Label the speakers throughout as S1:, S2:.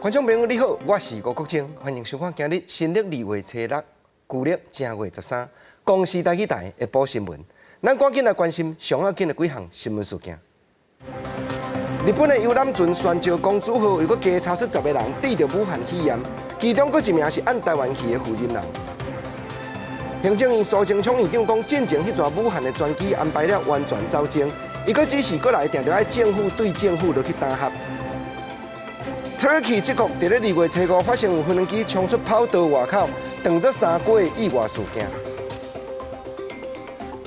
S1: 觀眾朋友你好，我是吳國清，歡迎收看今日新曆二月初六，舊曆正月十三，公視台語台下晡新聞。咱趕緊來關心上要緊的幾項新聞事件。日本的遊覽船船石公主號又閣加查出十個人得著武漢肺炎，其中閣一名是按台灣去的負責人。行政院蘇貞昌院長講，進前彼逝武漢的專機安排了完全走精，伊閣指示過來定著愛政府對政府落去擔合。Turkey 這國佇咧二月初五發生有飛機衝出跑道外口，當作三鍋的意外事件。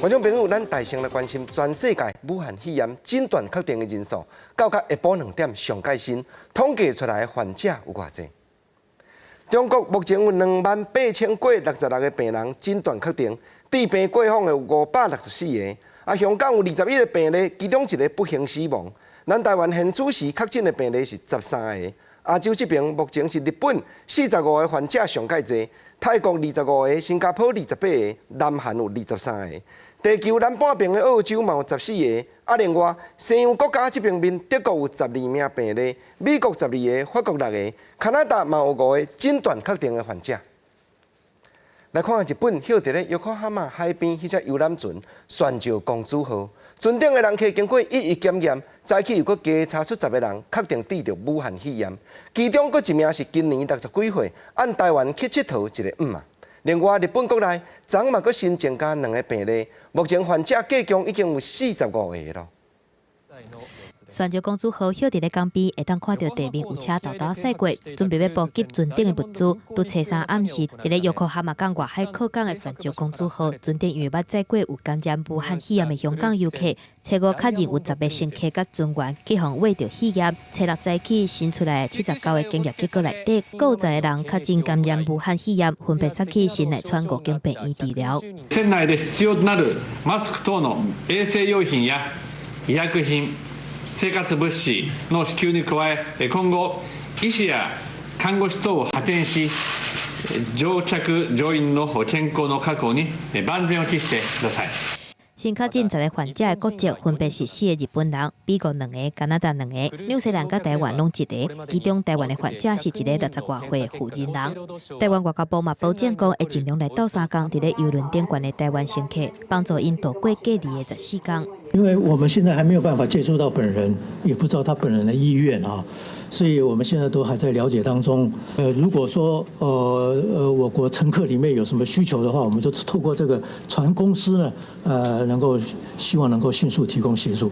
S1: 觀眾朋友，咱大聲來關心全世界武漢肺炎診斷確定的人數，到甲下晡2點上蓋新統計出來的患者有偌濟？中國目前有28,000過66個病人診斷確定，致病過往的有564個。啊，香港有21個病例，其中一個不幸死亡。咱台灣現此時確診的病例是13個。亞洲這邊目前是日本45個患者上蓋濟，泰國25個，新加坡28個，南韓有23個。地球南半邊的澳洲嘛有14個。啊，另外西洋國家這邊面，德國有12名病例，美國12個，法國六個，加拿大嘛有五個診斷確定的患者。來看日本歇佇咧 Yokohama 海邊彼隻遊覽船船石公主號，船頂的人客經過一一檢驗，早起又閣加查出十個人確定得著武漢肺炎，其中閣一名是今年六十幾歲，按台灣去𨑨迌一個姆仔。另外，日本國內昨嘛閣新增加兩個病例，目前患者計共已經有45個咯。
S2: 船石公主號歇佇咧港邊，會當看著地面有車沓沓駛過，準備欲補給船頂的物資。佇初三暗時，佇咧 Yokohama 港外海靠港的船石公主號，船頂因為捌載過有感染武漢肺炎的香港遊客，初五確認有十个乘客佮船員去予驗著肺炎。初六早起新出來的79個檢驗結果內底，閣有十個人確診感染武漢肺炎，分別送去神奈川五間病院治療。
S3: 船内で必要となるマスク等の衛生用品や医薬品、生活物資の支給に加え、今後、醫師や看護師等を派遣し、乗客乗員の健康の確保に万全を期してください。
S2: 新確診十个患者的國籍分別是四個日本人、美國兩个、加拿大兩個、紐西蘭佮台灣攏一个。其中台灣的患者是一个六十外歲的婦人。台灣外交部嘛保證講，會盡量來鬥相共佇咧郵輪頂懸的台灣乘客，幫助𪜶度過隔離的14天。
S4: 因為我們現在還沒有辦法接觸到本人，也不知道他本人的意願啊，所以我們現在都還在了解當中。如果說我國乘客裡面有什麼需求的話，我們就透過這個船公司呢，能夠希望能夠迅速提供協助。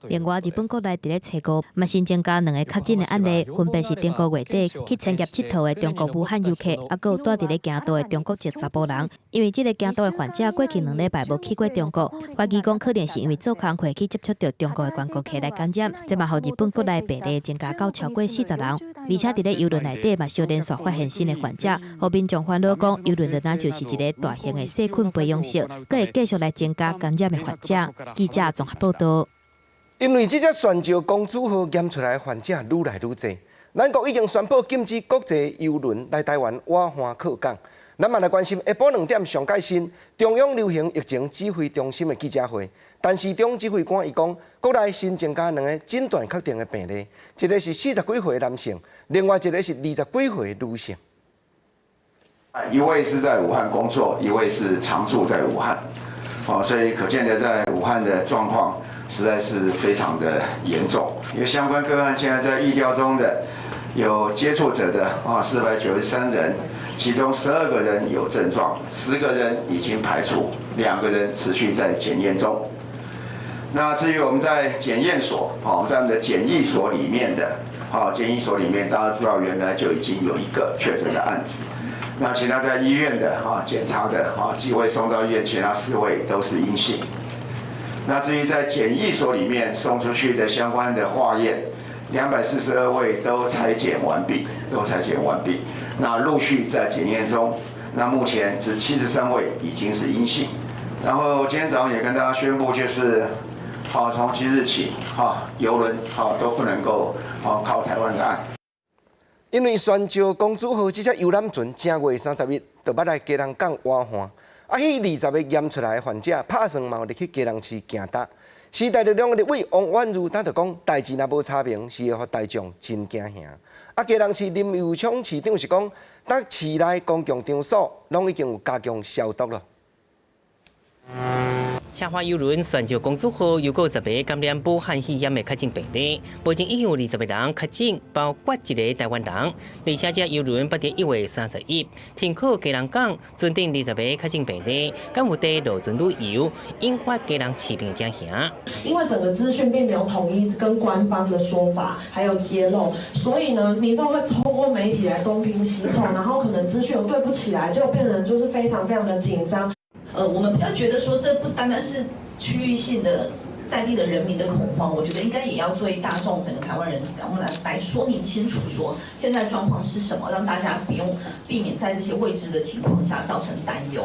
S2: 另外，日本國內佇咧初五嘛新增加兩個確診的案例，分別是頂個月底去千葉𨑨迌的中國武漢遊客，抑閣有蹛佇咧京都的中國籍查埔人。因為這个京都的患者過去2禮拜無去過中國，懷疑講可能是因為做工課去接觸著中國的觀光客來感染，這嘛予日本國內病例增加到超過40人。而且佇咧郵輪內底嘛，相連續發現新的患者，予民眾煩惱講，郵輪就若就是一个大型的細菌培養室，閣會繼續來增加感染的患者。記者綜合報道。
S1: 因為這隻船石公主號驗出來的患者愈來愈濟，咱國已經宣布禁止國際郵輪來台灣倚岸靠港。咱嘛來關心下晡2點上蓋新中央流行疫情指揮中心的記者會，陳時中指揮官伊講，國內新增加兩個診斷確定的病例，一個是四十幾歲男性，另外一個是二十幾歲女性。
S5: 一位是在武漢工作，一位是常住在武漢，哦，所以可見得在武漢的狀況實在是非常的嚴重。因為相關個案現在在疫調中的有接觸者的啊，493人，其中12個人有症狀，10個人已經排除，2個人持續在檢驗中。那至於我們在檢驗所，哦，在我們的檢疫所裡面的，好，檢疫所裡面大家知道原來就已經有一個確診的案子。那其他在醫院的啊檢查的啊幾位送到醫院，其他四位都是陰性。那至於在檢疫所裡面送出去的相關的化驗，242位都採檢完畢，都採檢完畢。那陸續在檢驗中。那目前是73位已經是陰性。然後今天早上也跟大家宣布，就是好從即日起，哈郵輪好都不能夠好靠台灣的岸。
S1: 因為船石公主號這隻遊覽船正月31就欲來基隆港倚岸，啊，彼20個驗出來的患者，拍算嘛入去基隆市行踏。時代力量的立委王婉諭當就講，代誌若無查明，是會予大眾真驚嚇。啊，基隆市林右昌市長是講，當市內公共場所攏已經有加強消毒了。
S6: 車華郵輪船上公主號又閣10個感染武漢肺炎的確診病例，目前已經有20個人確診，包括一个台灣人。而且這郵輪捌佇1月31停靠基隆港，船頂20個確診病例，敢有佇落船旅遊，引發基隆市民驚嚇。
S7: 因為整個資訊並沒有統一跟官方的說法，還有揭露，所以呢，民眾會透過媒體來東拼西湊，然後可能資訊又對不起來，就變成就是非常非常的緊張。
S8: 我們比較覺得說，這不單單是區域性的在地的人民的恐慌，我覺得應該也要對大眾整個台灣人，我們來說明清楚，說現在狀況是什麼，讓大家不用避免在這些未知的情況下造成擔憂。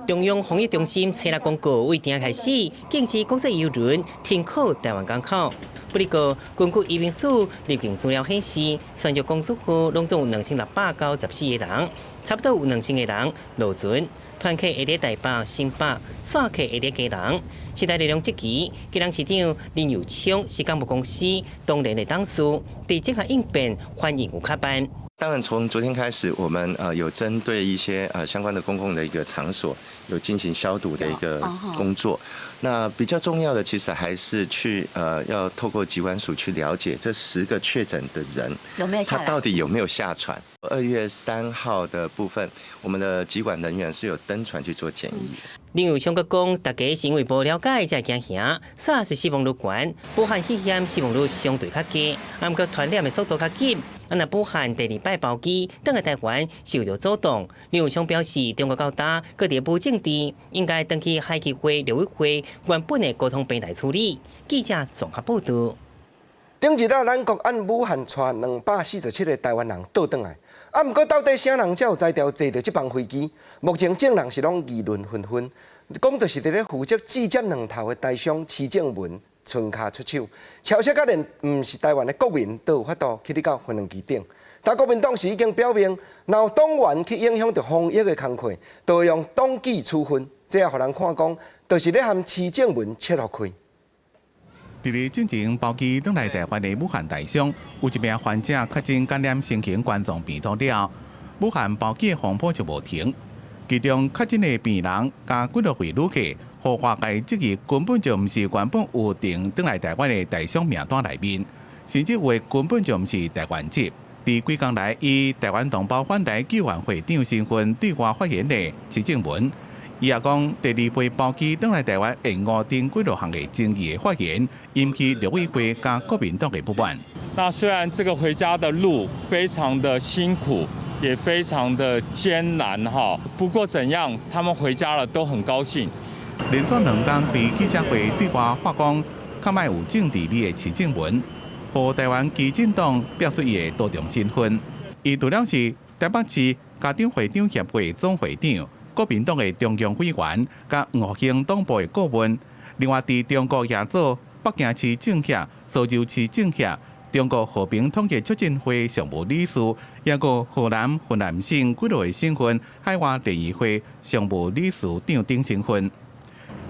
S6: 中央防疫中心昨日公告，為今開始禁止國際郵輪停靠台灣港口。不過，根據移民署入境資料顯示，船上公主號攏總有2694個人，差不多有2000個人落船。團客會佇台北、新北，散客會佇基隆。時代力量質疑，基隆市長林右昌是港務公司當然的董事，佇這項應變反應有較慢。
S9: 當然，從昨天開始，我們有針對一些相關的公共的一個場所，有進行消毒的一個工作。那比較重要的，其實還是去要透過疾管署去了解這10個確診的人，
S10: 有沒有
S9: 他到底有沒有下船？2月3號的部分，我們的疾管人員是有登船去做檢疫。
S6: 林右昌閣講，大家是因為無了解才驚嚇，SARS 死亡率懸，武漢肺炎死亡率相對較低，啊，毋過傳染的速度較緊。啊，若武漢第二擺包機轉來台灣受著阻擋。林右昌表示，中國到今閣佇無政治，應該轉去海基會、陸委會原本的溝通平台處理。記者綜合報道。
S1: 頂日啊，咱國按武漢帶247個台灣人倒轉來，啊，毋過到底啥人才有才調坐著這班飛機？目前眾人是攏議論紛紛，講就是佇咧負責指尖兩頭的台商施正文伸跤出手，超車甲連毋是台灣的國民都有法度去佇到飛機頂。但國民黨是已經表明，若有黨員去影響著防疫的工課，就會用黨紀處分。這也予人看講，就是咧和施正文切予開。
S11: 佇咧進前包機轉來台灣的武漢台商，有一名患者確診感染新型冠狀病毒了，武漢包機的風波就無停。其中確診的病人佮幾落位旅客，予外界質疑根本就毋是原本有訂轉來台灣的台商名單內面，甚至有的根本就毋是台灣籍。佇幾工來以台灣同胞返台救援會長身份對外發言的施正文，伊也講第二批包機轉來台灣延誤等幾落項的爭議的發言，引起陸委會佮國民黨的不滿。
S12: 那雖然這個回家的路非常的辛苦，也非常的艱難哈，不過怎樣，他們回家了都很高興。
S11: 連續兩工佇記者會對外發講，較莫有政治味的施正文，予台灣基進黨表出伊的多重身份。伊除了是台北市家長會長協會總會長、國民黨的中央委員、佮黃復興黨部的顧問，另外佇中國也做北京市政協、蘇州市政協、中國和平統一促進會常務理事，抑閣河南、雲南省幾落個省份海外聯誼會常務理事長等身份。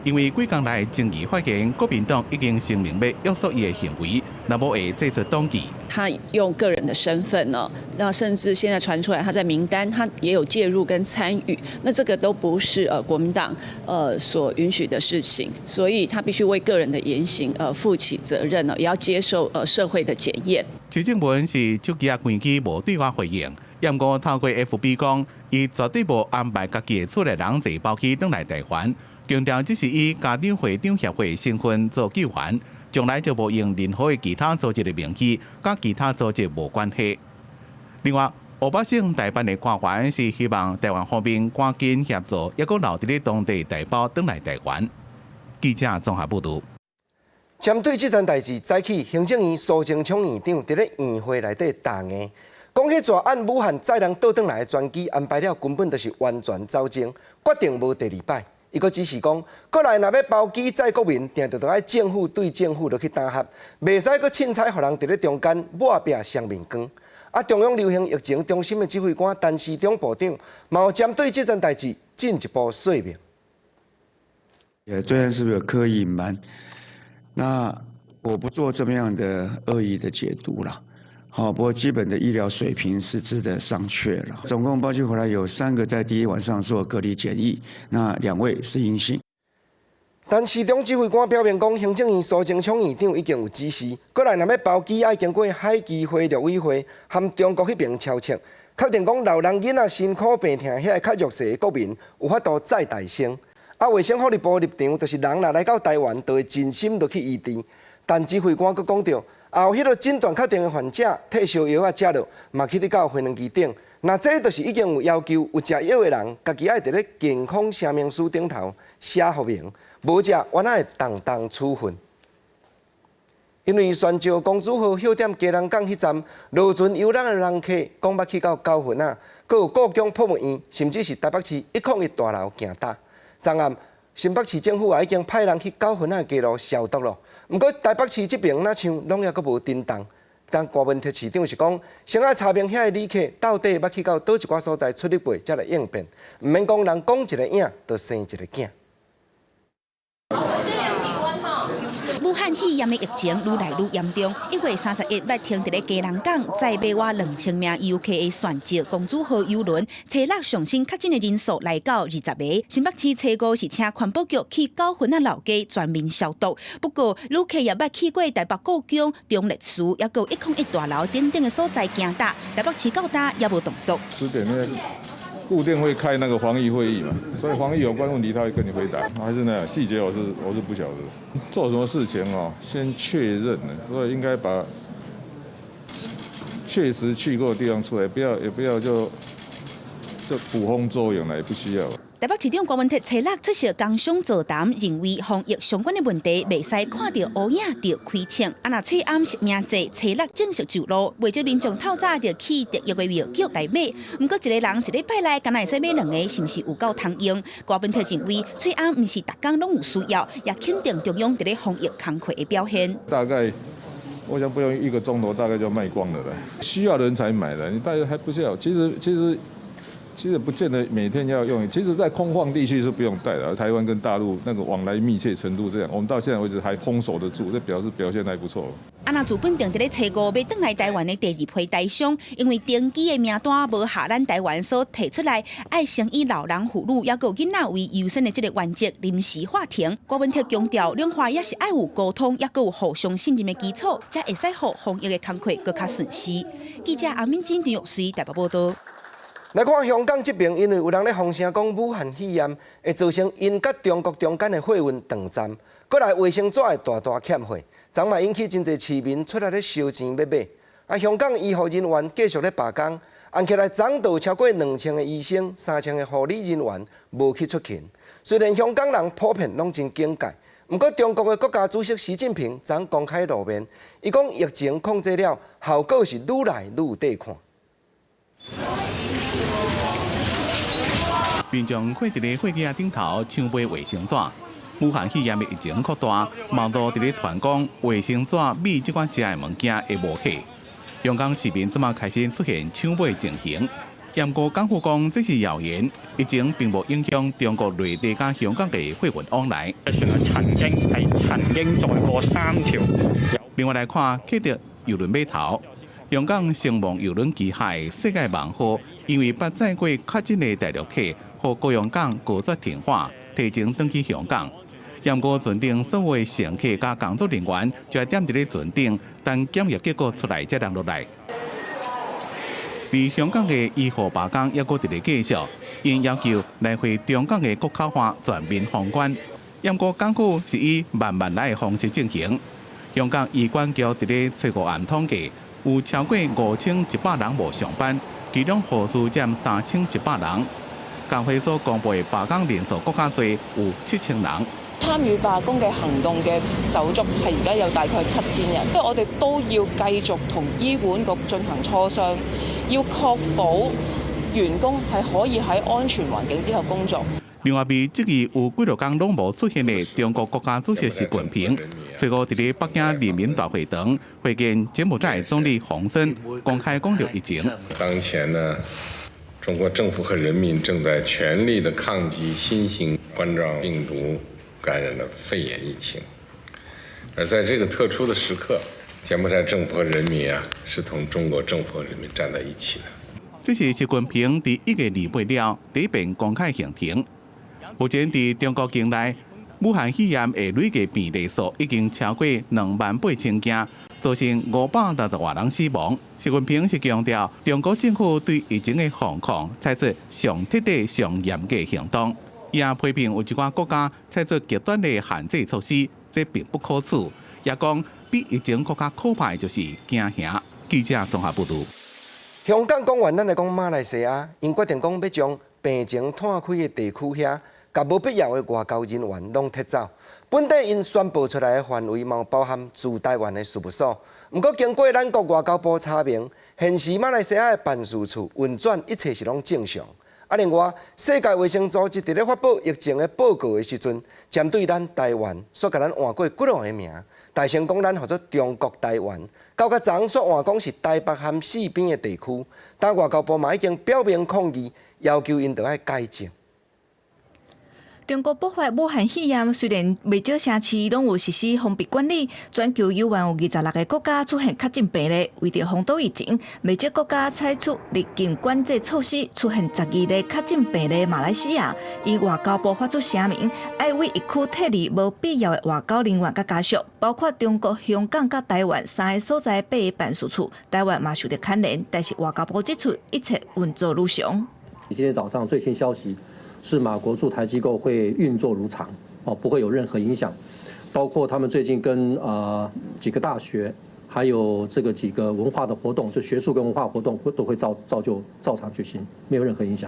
S11: 因為幾工來爭議發言，國民黨已經聲明欲約束伊的行為，若無會祭出黨紀。
S13: 他用個人的身份呢，那甚至現在傳出來他在名單，他也有介入跟參與，那這個都不是國民黨所允許的事情，所以他必須為個人的言行負起責任呢，也要接受社會的檢驗。
S11: 施正文是手機仔關機無對外回應，毋過透過 FB 講，伊絕對無安排家己的厝內人坐包機轉來台灣。強調只是以家長會長協會身份做救援，從來就無用任何的其他組織的名義，佮其他組織無關係。另外，湖北省台辦的官員是希望台灣方面趕緊協助，抑閣留佇咧當地台胞轉來台灣。記者綜合報導。
S1: 針對這件代誌，早起行政院蘇貞昌院長佇咧院會內底答應，講彼逝按武漢載人倒轉來的專機安排了，根本就是完全走鐘，決定無第二擺。伊閣指示講，閣來若欲包機載國民，定著著愛政府對政府落去擔合，袂使閣凊彩予人佇咧中間抹拼雙面光。啊，中央流行疫情中心的指揮官陳時中部長，嘛有針對這件代誌進一步說明。
S14: 對岸是不是有刻意隱瞞？
S5: 那我不做這麼樣的惡意的解讀啦。好，不過基本的醫療水平是值得商榷了。總共包機回來有3個在第一晚上做隔離檢疫，那2位是陰性。
S1: 但市長指揮官表明講，行政院蘇貞昌院長已經有指示，過來若欲包機愛經過海基會陸委會和中國彼爿敲策，確定講老人囡仔辛苦病疼遐個較弱勢的國民有法度再大升。啊，衛生福利部立場就是人若來到台灣，就會盡心落去醫治。但指揮官閣講著，後彼个診斷確定的患者退燒藥仔食落，嘛去佇到飛輪機頂。若這就是已經有要求，有食藥的人，家己愛佇咧健康聲明書頂頭寫說明，無者原來會重重處分。因為宣召公主號歇踮基隆港彼站，落船遊覽的人客講欲去到九份仔，閣有故宮博物院，甚至是台北市101大樓行搭。昨暗新北市政府也已經派人去九份仔街路消毒咯。毋過台北市這爿若像攏猶閣無振動。但柯文哲市長是講，先愛查明遐个旅客到底捌去到佗一寡所在出入過，才來應變，毋免講人講一個影，就生一個囝。
S10: 武漢肺炎的疫情愈來愈嚴重。1月31欲停佇咧基隆港，載馬倚2000名遊客的船隻公主號郵輪，初六上新確診的人數來到20個。新北市初五是請環保局去九份仔老街全面消毒。不過，旅客也捌去過台北故宮、忠烈祠，抑閣有101大樓等等的所在行踏，台北市到今也無動作。
S14: 10點呢，固定會開那個防疫會議嘛，所以防疫有關問題，他會跟你回答。還是那樣細節，我是不曉得。做什麼事情哦，先確認，所以應該把確實去過的地方出來，不要也不要就捕風捉影了，也不需要。
S10: 台北市長柯文哲初六出席工商座談，認為防疫相關的問題袂使看著烏影就開槍。啊，若喙罨實名制初六正式上路，袂少民眾透早就去特約的藥局來買。毋過一個人一禮拜內，敢若會使買兩個，是毋是有夠通用？柯文哲認為喙罨毋是逐工攏有需要，也肯定中央佇咧防疫工課的表現。
S14: 大概我想不用一個鐘頭，大概就賣光了啦。需要的人才買的，你大家還不需要。其實不見得每天要用。其實，在空曠地區是不用戴的。台灣跟大陸那個往來密切程度這樣，我們到現在為止還封鎖得住，這表示表現還不錯。
S10: 啊，若自本定佇咧初五欲轉來台灣的第二批台商，因為登機的名單無合咱台灣所提出來，愛先以老人、婦女抑閣有囡仔為優先的這個原則臨時喊停。柯文哲強調，兩岸也是愛有溝通，抑閣有互相信任的基礎，才會使予防疫的工課閣較順勢。記者阿敏珍、張玉穗台北報導。
S1: 來看香港這爿，因為有人咧風聲講武漢肺炎會造成𪜶佮中國中間的貨運斷站，閣來衛生紙會大大欠貨，昨嘛引起真濟市民出來咧燒錢欲買。啊，香港醫護人員繼續咧罷工，按起來昨就有超過2000個醫生、3000個護理人員無去出勤。雖然香港人普遍攏真警戒，毋過中國的國家主席習近平昨公開露面，伊講疫情控制了，效果是愈來愈有得看。
S11: 民眾跪佇咧貨機仔頂頭搶買衛生紙。武漢肺炎的疫情擴大，嘛都佇咧傳講衛生紙米這款食的物件會無貨。香港市民這馬開始出現搶買情形。毋過港府講這是謠言，疫情並無影響中國內地佮香港的貨運往來。
S15: 原來曾經係曾經載過3條。
S11: 另外來看，啟德郵輪碼頭。香港星夢郵輪旗下世界網號，因為捌載過確診的大陸客，予高雄港拒絕停泊，提前轉去香港。毋過船頂所有的乘客佮工作人員就愛踮佇咧船頂，等檢疫結果出來才通落來。而香港的醫護罷工猶閣佇咧繼續，𪜶要求來回中港的國口岸全面封關。毋過港府是以慢慢來的方式進行。香港醫管局佇咧初五暗統計，有超過5100人無上班，其中護士佔3100人。工會所公布的罷工人數閣較濟，有7000人。
S16: 參與罷工嘅行動嘅手足係而家有大概7000人，因為我哋都要繼續同醫管局進行磋商，要確保員工係可以喺安全環境之下工作。
S11: 另外，被質疑有幾落工攏無出現的中國國家主席習近平，初五佇咧北京人民大會堂會見柬埔寨總理洪森，公開講著疫情。
S17: 當前呢，中國政府和人民正在全力的抗擊新型冠狀病毒感染的肺炎疫情。而在這個特殊的時刻，柬埔寨政府和人民啊，是同中國政府和人民站在一起的。
S11: 這是習近平佇1月28了第一遍公開行程。目前佇中國境內，武漢肺炎的累計病例數已經超過2萬8千件，造成560外人死亡。習近平是強調，中國政府對疫情的防控採取上徹底、上嚴格行動。伊也批評有一寡國家採取極端的限制措施，這並不可取。也講比疫情閣較可怕的就是驚嚇。記者綜合報導。
S1: 香港講完，咱來講馬來西亞，𪜶決定講欲將病情湠開的地區遐，共無必要的外交人員攏撤走。本底𪜶宣布出來的範圍，嘛包含駐台灣的事務所。毋過經過咱國外交部查明，現時馬來西亞的辦事處運轉一切是攏正常。啊，另外，世界衛生組織佇咧發布疫情的報告的時陣，針對咱台灣，煞共咱換過幾兩个名，大聲講咱號做中國台灣，到較昨煞換講是台北和四邊的地區。但外交部嘛已經表明抗議，要求𪜶著愛改正。
S10: 中國爆發武漢肺炎，雖然袂少城市攏有實施封閉管理，全球猶原有26個國家出現確診病例。為著防堵疫情，袂少國家採取入境管制措施，出現12例確診病例。馬來西亞，伊外交部發出聲明，愛對疫區撤離無必要的外交人員佮家屬，包括中國香港佮台灣三个所在八个辦事處，台灣嘛受著牽連。但是外交部指出，一切運作如常。
S18: 今天早上最新消息，是馬國駐台機構會運作如常，哦，不會有任何影響，包括他們最近跟幾個大學，還有這個幾個文化的活動，就學術跟文化活動會都會照舊照常舉行，沒有任何影響。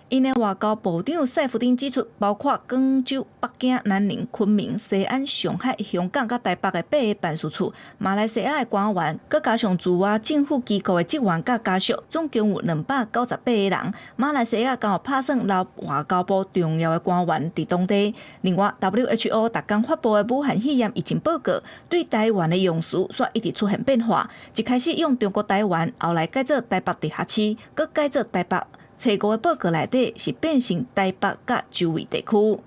S10: 𪜶的外交部長賽夫丁指出，包括廣州、北京、南寧、昆明、西安、上海、香港佮台北的八个辦事處，馬來西亞的官員，閣加上駐外政府機構的職員佮家屬，總共有298個人。馬來西亞敢有拍算留外交部重要的官員佇當地。另外，WHO 逐工發布的武漢肺炎疫情報告，對台灣的用詞煞一直出現變化。一開始用中國台灣，後來改做台北直轄市，閣改做台北。初五的報告內底是變成台北佮周圍地區，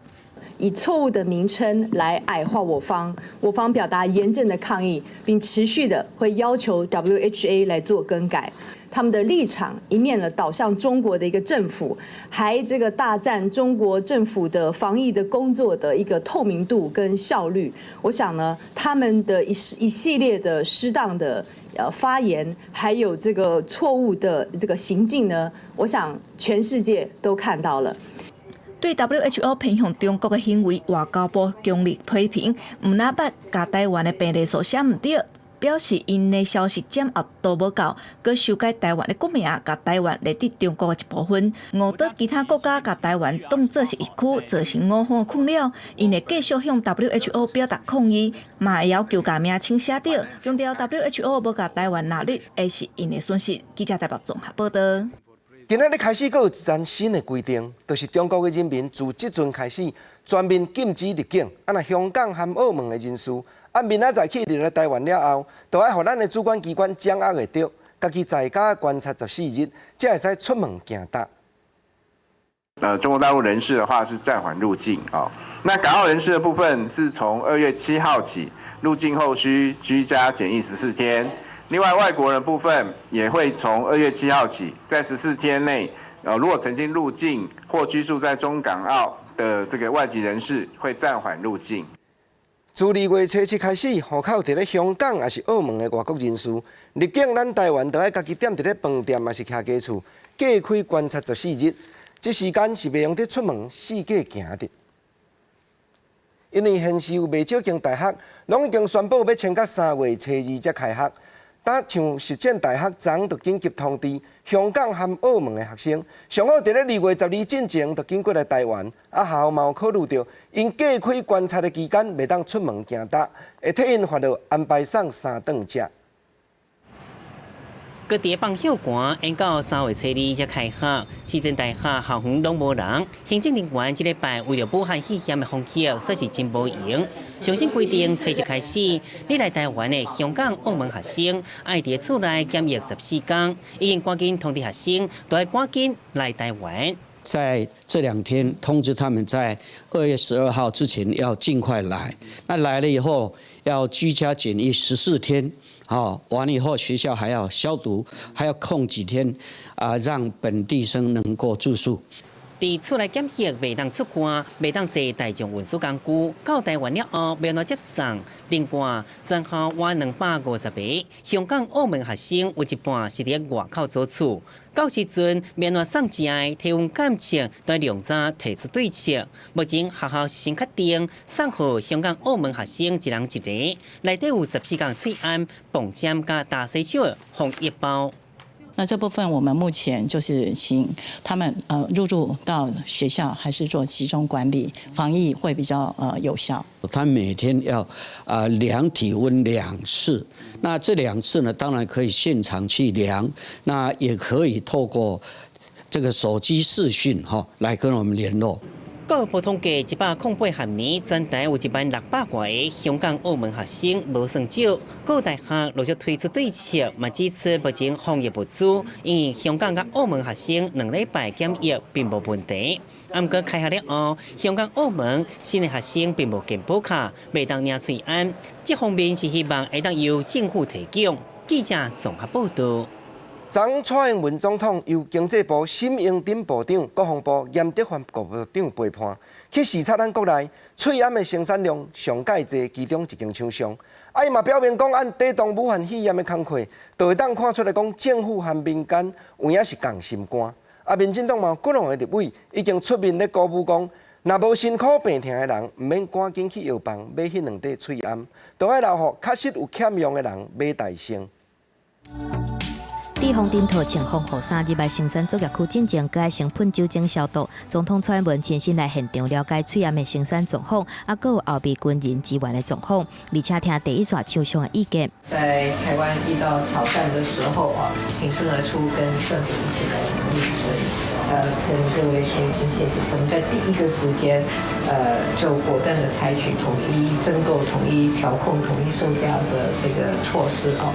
S19: 以錯誤的名稱來矮化我方，我方表達嚴正的抗議，並持續的會要求 WHA 來做更改。他們的立場一面呢倒向中國的一個政府，還這個大讚中國政府的防疫的工作的一個透明度跟效率。我想呢，他們的一系列的失當的發言，還有這個錯誤的這個行徑呢，我想全世界都看到了。
S10: 對 WHO 偏向中國的行為，外交部強力批評，毋但捌共台灣的病例數寫毋對，表示𪜶的消息掌握度無夠，閣修改台灣的國名，共台灣列佇中國的一部分，誤導其他國家共台灣當做是疫區，造成我方的困擾。𪜶會繼續向 WHO 表達抗議，嘛會要求共名稱寫對，強調 WHO 無共台灣納入，會是𪜶的損失。記者台北綜合報道。
S1: 今仔日開始，閣有一項新的規定，就是中國的人民自這陣開始全面禁止入境。啊，若香港和澳門的人士，按明仔載起入來台灣了後，就愛予咱的主管機關掌握會著，家己在家觀察14日，才會使出門行踏。
S20: 中國大陸人士的話是暫緩入境啊。那港澳人士的部分是從2月7號起入境後需居家檢疫14天。另外，外國人部分也會從2月7號起，在十四天內，如果曾經入境或居住在中港澳的這個外籍人士，會暫緩入境。
S1: 自2月初7開始，戶口佇咧香港抑是澳門的外國人士入境咱台灣，著愛家己踮佇咧飯店抑是徛家厝，隔開觀察十四日。這時間是袂用得出門四界行的。因為現時有袂少間大學，攏已經宣布欲撐到3月初2才開學。但像實踐大學昨就緊急通知香港和澳門的學生，上好佇咧2月12進前就緊過來台灣。啊，學校嘛有考慮著，𪜶隔開觀察的期間袂當出門行踏，會替𪜶發落安排送三頓食。
S6: 各地放休寒，延到3月初2才開學。實踐大學校園攏無人，行政人員這禮拜為著武漢肺炎的防疫，算是真無閒。上新規定，初一開始，你來台灣的香港、澳門學生，愛佇厝內檢疫14天，已經趕緊通知學生，都愛趕緊來台灣。
S21: 在這兩天通知他們，在2月12號之前要盡快來。那來了以後要居家檢疫14天，好，完了以後學校還要消毒，還要空幾天，啊，讓本地生能夠住宿。
S6: 佇厝內檢疫，袂當出汗，袂當坐大眾運輸工具。到台灣了後，欲按怎接送。另外，全校滿250個香港、澳門學生有一半是佇外口租厝。到時陣欲按怎送食的體溫檢測，都量早提出對策。目前學校先確定送予香港、澳門學生一人一个，內底有14工喙罨、磅針佮打洗手的防疫包。
S22: 那這部分我們目前就是請他們入住到學校，還是做集中管理，防疫會比較有效。
S21: 他每天要量體溫兩次，那這兩次呢，當然可以現場去量，那也可以透過這個手機視訊哈來跟我們聯絡。
S6: 教育部統計，108學年，全台有1萬600外個香港、澳門學生無算少。各大學陸續推出對策，嘛指出目前防疫物資，因為香港佮澳門學生2禮拜檢疫並無問題。毋過開學了後，香港、澳門新的學生並無健保卡，袂當領喙罨。這方面是希望會當由政府提供。記者綜合報道。
S1: 昨蔡英文總統由經濟部沈榮津部長、國防部嚴德發部長陪伴，去視察咱國內喙罨的生產量上蓋濟，其中一間廠商。啊，伊嘛表明講，按抵擋武漢肺炎的工課，就會當看出來講，政府和民間有影是仝心肝。啊，民進黨嘛有幾兩个立委已經出面咧鼓舞講，若無辛苦病痛的人，毋免趕緊去藥房買彼兩塊喙罨，都愛留予確實有欠用的人買代先。
S2: 佇風頂套穿防護衫入來生產作業區進前，閣愛先噴酒精消毒。總統蔡英文親身來現場了解喙罨的生產狀況，啊，閣有後備軍人支援的狀況，而且聽第一線廠商的意見。
S23: 在台灣遇到挑戰的時候啊，挺身而出，跟政府一起來努力，所以跟各位說一聲謝謝。我們在第一個時間，就果斷的採取統一徵購、統一調控、統一售價的這個措施啊。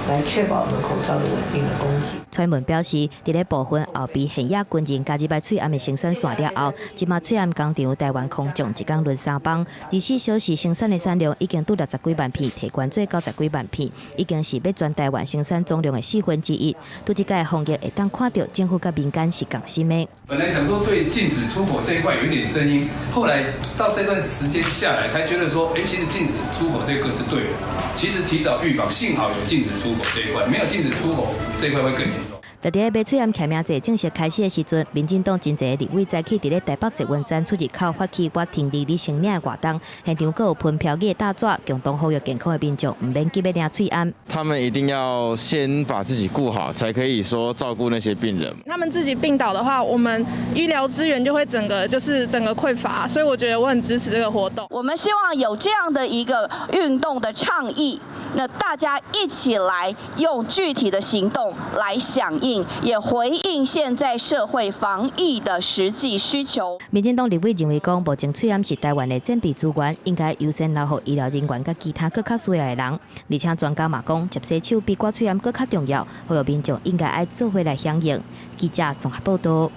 S23: 來確保我們口罩的穩定的供給。
S2: 蔡英文表示，佇咧部分後備現役軍人加入來喙罨的生產線了後，這馬喙罨工廠台灣空降一工輪三班，24小時生產的產量已經拄60幾萬片，提懸做90幾萬片，已經是欲全台灣生產總量的1/4。對這屆防疫會當看著政府佮民間是仝心的。
S24: 本來想說對禁止出口這一塊有點聲音，後來到這段時間下來，才覺得說，欸，其實禁止出口這個是對的。其實提早預防，幸好有禁止出口這一塊，沒有禁止出口這一塊會更嚴重。
S2: 佇咧買喙罨簽名制正式開始的時陣，民進黨真濟立委早起佇咧台北捷運站出入口發起我挺你你先領的活動，現場閣有噴標語的大紙，共同呼籲健康的民眾毋免急欲領喙罨。
S25: 他們一定要先把自己顧好，才可以說照顧那些病人。
S26: 他們自己病倒的話，我們醫療資源就會整個就是整個匱乏，所以我覺得我很支持這個活動。
S27: 我們希望有這樣的一個運動的倡議，那大家一起來用具體的行動來響應，也回應現在社會防疫的實際需求。
S2: 民進黨立委認為講，目前喙罨是台灣的戰備資源，應該優先留予醫療人員佮其他閣較需要的人。而且專家嘛講，捷洗手比掛喙罨閣較重要，呼籲民眾應該愛做伙來響應。記者綜合報道。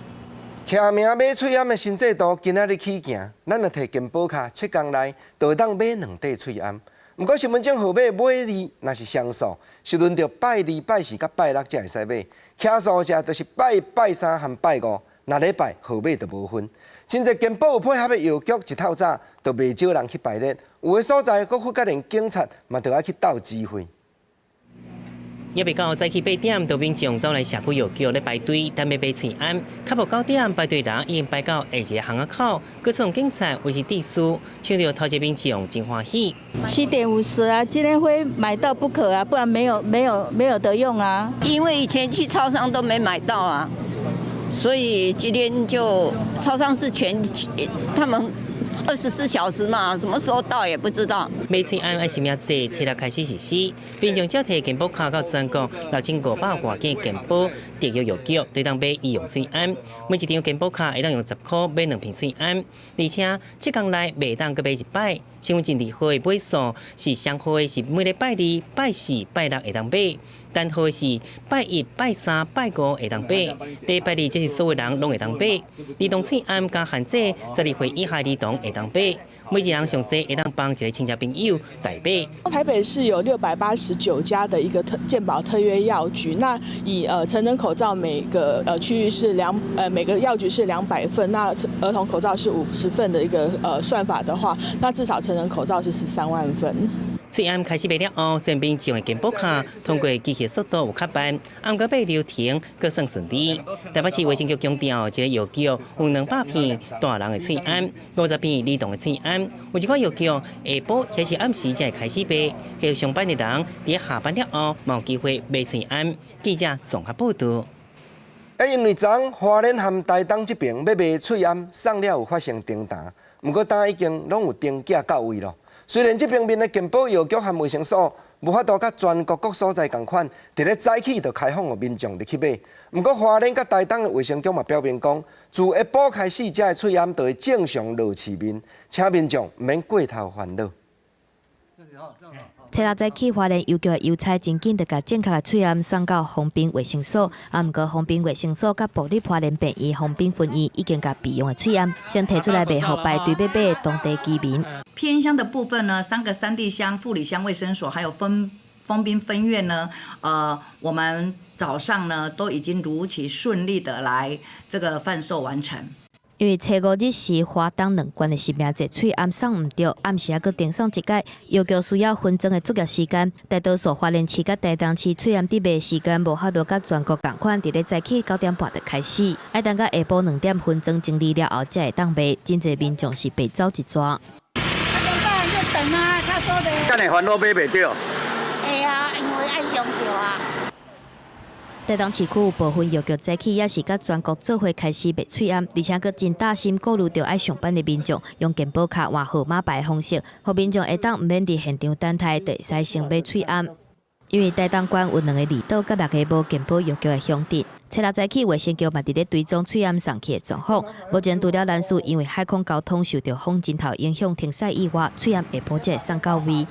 S1: 簽名買喙罨的新制度今仔日起行，咱若提健保卡7工內就會當買兩塊喙罨。毋過身份證號碼尾二若是雙數，是輪著拜二、拜四佮拜六才會使買。奇數者就是拜一、拜三和拜五，若禮拜號碼就無份。真濟健保有配合的藥局，一透早就袂少人去排列，有的所在閣發覺連警察嘛著愛去鬥指揮。
S6: 猶未到早起8點，就民眾走來社區藥局咧排隊，等欲買喙罨。較無9點，排隊人已經排到下一个巷仔口，閣創警察維持秩序，搶著頭一民眾真歡喜。
S28: 7點50啊，今天非買到不可啊，不然沒有得用啊。
S29: 因為以前去超商都沒買到啊，所以今天就超商是全他們24小時嘛，什麼時候到也不知道。
S6: 買喙罨愛實名制，初六開始實施，民眾只提健保卡到全國6500外間健保特約藥局，就當買醫用喙罨。每一張健保卡會當用10箍買兩片喙罨，而且7工內袂當閣買一擺。身份證字號的碼數是雙號的，是每禮拜二、拜四、拜六會當買；單號是拜一、拜三、拜五會當買。禮拜二則是所有人攏會當買。兒童喙罨佮限制12歲以下兒童會當買。每一人上濟會當幫一个親戚朋友代買。
S3: 台北市有689家的一個特健保特約藥局，那以成人口罩每個區域是每個藥局是200份，那兒童口罩是50份的一個算法的話，那至少成人口罩是13萬份。
S6: 喙罨開始賣了後，雖然民眾的健保卡通過機器速度有較慢，毋過買流程閣算順利。台北市衛生局強調，這个藥局有200片大人的喙罨，50片兒童的喙罨。有一寡藥局下晡還是暗時才會開始賣，予上班的人佇下班了後，嘛有機會買喙罨。記者綜合報導。
S1: 啊，因為昨花蓮和台東這爿欲賣喙罨送了有發生爭執，毋過今已經攏有登記到位囉。雖然這方面的健保藥局和衛生所無法度佮全國各所在仝款，佇咧早起就開放予民眾入去買。毋過花蓮佮台東的衛生局嘛表明講，自下晡開始，這个喙罨就會正常落市面，請民眾毋免過頭煩惱。
S2: 初六早起，花蓮郵局的郵差真緊就共正確的喙罨送到豐濱衛生所，啊，毋過豐濱衛生所佮部立花蓮病院豐濱分院已經共備用的喙罨先提出來賣予排隊欲買的當地居民。
S4: 偏鄉的部分呢，三個山地鄉、富里鄉衛生所，還有豐濱分院呢，我們早上呢都已經如期順利的來這個販售完成。
S2: 因為初五日時花東兩縣的實名制喙罨送毋著，暗時猶閣訂送一改，藥局需要分裝的作業時間，大多數花蓮市佮台東市喙罨佇賣時間無法度佮全國仝款，佇咧早起9點半就開始，愛等到下晡2點分裝整理了後才會當賣，真濟民眾是白走一逝。
S5: 啊，就等啊，他說的。
S7: 敢會煩惱買袂著？
S5: 會啊，因為愛用著啊。
S2: 台東市區有部分藥局早起也是佮全國做伙開始賣喙罨，而且閣真貼心顧慮著愛上班的民眾，用健保卡換號碼牌的方式，予民眾會當毋免佇現場等待，就會使先買喙罨。因為台東縣有兩個離島佮六个無健保藥局的鄉鎮，初六早起衛生局嘛佇咧追蹤喙罨送去的狀況。目前除了蘭嶼因為海空交通受著風陣頭影響停駛以外，喙罨下晡才會送到位。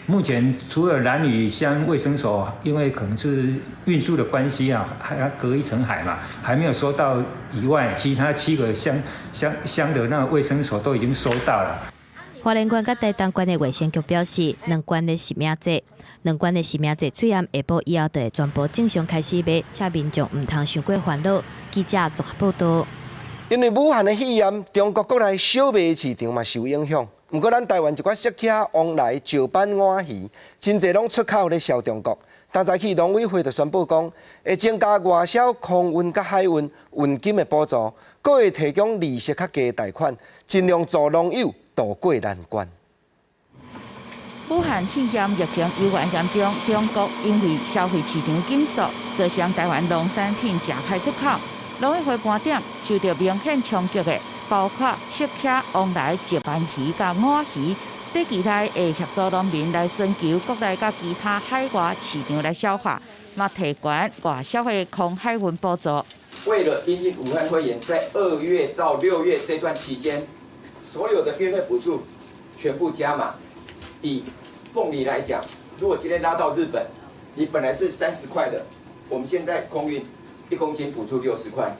S8: 目前除了蘭嶼鄉衛生所，因為可能是運輸的關係啊，還要隔一層海嘛，還沒有收到以外，其他七個鄉的那個衛生所都已經收到了。
S2: 花蓮縣佮台東縣的衛生局表示，兩縣的實名制喙罨下晡以後就會全部正常開始賣，請民眾毋通傷過煩惱。記者綜合報導。
S1: 因為武漢的肺炎，中國國內小麥市場嘛受影響。毋過，咱台灣一寡釋客往來石斑鰻魚，真濟攏出口咧銷中國。今早起農委會就宣布講，會增加外銷空運佮海運運金的補助，閣會提供利息較低的貸款，盡量助農友渡過難關。
S9: 武漢肺炎疫情猶原嚴重，中國因為消費市場緊縮，造成台灣農產品誠歹出口。農委會盤點受著明顯衝擊的，包括釋客往來石斑魚佮鰻魚，短期內會協助農民來尋求國內佮其他海外市場來消化，嘛提懸外銷的空海運補助。
S12: 為了因應武漢肺炎，在2月到6月這段期間，所有的運費補助全部加碼。以鳳梨來講，如果今天拉到日本，你本來是30塊的，我們現在空運1公斤補助60塊。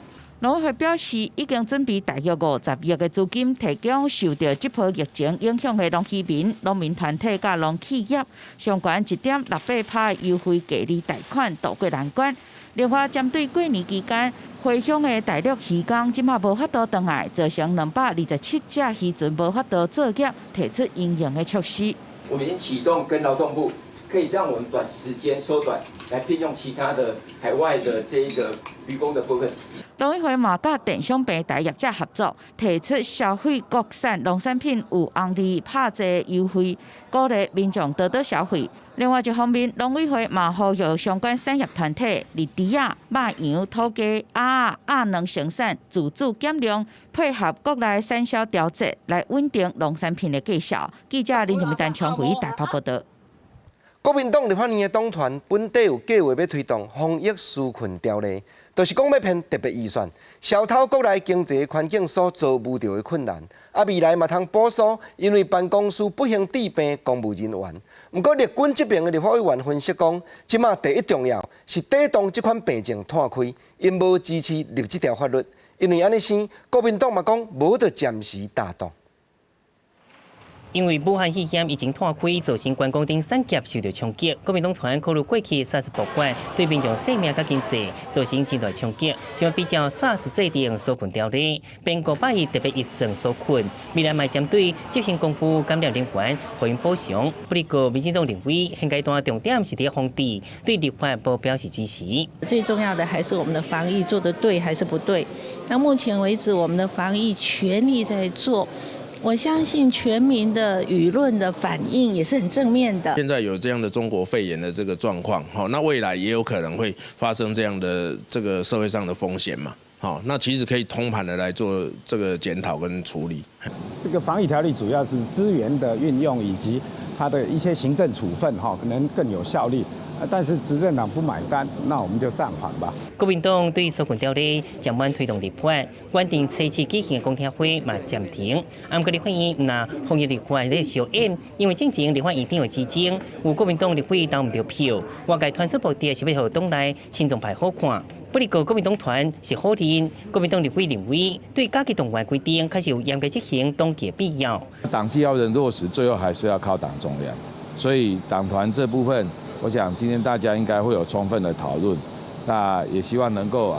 S9: 農委會表示，已經準備大約50億的資金，提供受著這波疫情影響的農漁民、農民團體佮農企業，相關1.68%優惠低利貸款渡過難關。另外，針對過年期間回鄉的大陸漁工，這馬無法度轉來，造成227隻漁船無法度作業，提出因應的措施。
S12: 我們已經啟動跟勞動部，可以讓我們短時間縮短，來聘用其他的海外的這一個漁工的部分。
S9: 農委會嘛佮電商平台業者合作，提出消費國產農產品有紅利拍折優惠，鼓勵民眾多多消費。另外一方面，農委會嘛呼籲相關產業團體，佇豬仔、肉羊、土雞、鴨仔、鴨卵生產自主減量，配合國內產銷調節，來穩定農產品的價數。記者林靜丹長回台北報導。
S1: 國民黨立法院的黨團本底有計畫欲推動防疫紓困條例，就是講欲編特別預算，消透國內經濟環境所遭遇著的困難。啊，未來嘛通補助，因為辦公室不幸致病公務人員。毋過，陸軍這邊的立法委員分析講，這馬第一重要是抵擋這款病症湠開，𪜶無支持立這條法律，因為按呢生，國民黨嘛講無得暫時打動。
S6: 因為武漢肺炎疫情湠開，造成觀光等產業受著衝擊。國民黨團考慮過去 SARS 爆發對民眾生命佮經濟造成真大衝擊，想欲比照 SARS 制定紓困條例，編500億特別預算紓困，未來嘛針對執行公務感染人員予𪜶補償。不過，民進黨認為現階段重點是佇防治，對立法無表示支持。
S7: 最重要的還是我們的防疫做得對還是不對？那目前為止，我們的防疫全力在做。我相信全民的輿論的反應也是很正面的。
S11: 現在有這樣的中國肺炎的這個狀況，那未來也有可能會發生這樣的這個社會上的風險嘛，好，那其實可以通盤的來做這個檢討跟處理。
S13: 這個防疫條例主要是資源的運用以及它的一些行政處分，哈，可能更有效力。但是執政黨不買單，那我們就暫緩吧。
S6: 國民黨對紓困條例暫緩推動立法，原定初七舉行的公聽會嘛暫停。毋過立法院毋但防疫立法咧相演，因為進前立法院長的之爭，有國民黨立委投毋著票，外界傳出目的是欲予黨內親中派好看。不過國民黨團是否認，國民黨立委認為對甲級動員規定確實有嚴格執行黨紀必要。
S14: 黨紀要人落實，最後還是要靠黨中央，所以黨團這部分。我想今天大家應該會有充分的討論，那也希望能夠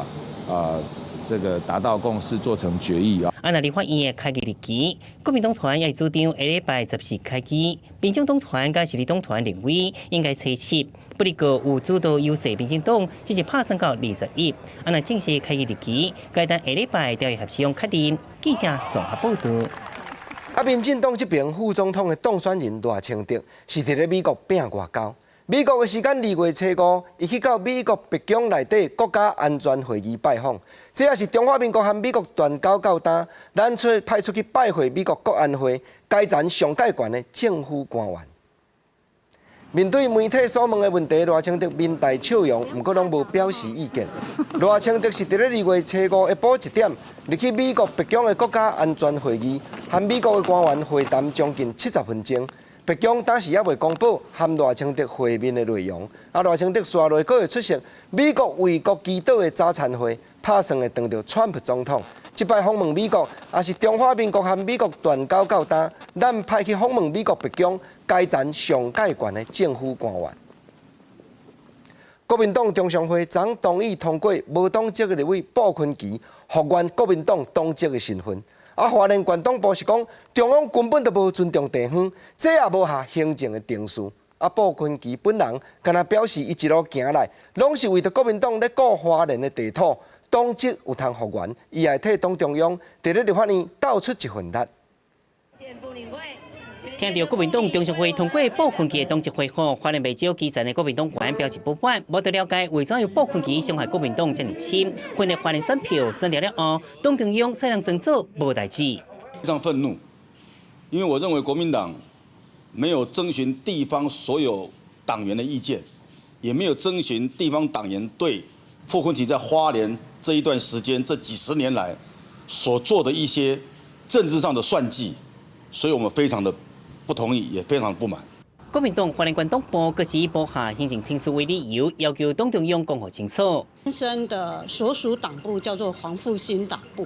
S14: 這個達到共識，做成決議啊。
S6: 啊，若立法院的開議日期，國民黨團也主張下禮拜14開議，民眾黨團佮時力黨團認為應該初七，不過有主導優勢，民進黨只是拍算到21。啊，若正式開議日期，該等下禮拜調協商確認。記者綜合報導。
S1: 啊，民進黨這邊副總統的當選人賴清德是佇咧美國拼外交。美國的時間2月初5，伊去到美國白宮內底國家安全會議拜訪，這也是中華民國和美國斷交到今，咱出派出去拜會美國國安會階層上蓋懸的政府官員。面對媒體所問的問題，賴清德面帶笑容，毋過攏無表示意見。賴清德是佇咧2月初5下晡1點，入去美國白宮的國家安全會議，和美國的官員會談將近70分鐘。白宮當時猶未公布和賴清德會面的內容。啊，賴清德紲落閣會出席美國為國祈禱的早餐會，拍算會當著川普總統。這擺訪問美國，也是中華民國和美國斷交到今，咱派去訪問美國白宮階層上蓋懸的政府官員。國民黨中常會昨同意通過無黨籍的立委傅崐萁復原國民黨黨籍的身份。啊，花蓮縣黨部是講中央根本就無尊重地方，這也無下行政的程序。啊，傅崐萁本人敢若表示，伊一路行來，攏是為著國民黨咧顧花蓮的地土，黨籍有通復原，伊也會替黨中央佇咧立法院鬥出一份力。
S6: 聽著國民黨中常會通過傅崐萁的黨籍恢復，花蓮袂少基層的國民黨員表示不滿，無得了解為怎樣傅崐萁傷害國民黨這麼深，分的花蓮選票選掉了後，黨中央才能裝作無代誌。
S15: 非常憤怒，因為我認為國民黨沒有徵詢地方所有黨員的意見，也沒有徵詢地方黨員對傅崐萁在花蓮這一段時間這幾十年來所做的一些政治上的算計，所以我們非常的不同意，也非常不滿。
S6: 國民黨花蓮縣黨部閣是以無下行政程序為理由，要求黨中央講予清楚。
S16: 先生的所屬黨部叫做黃復興黨部，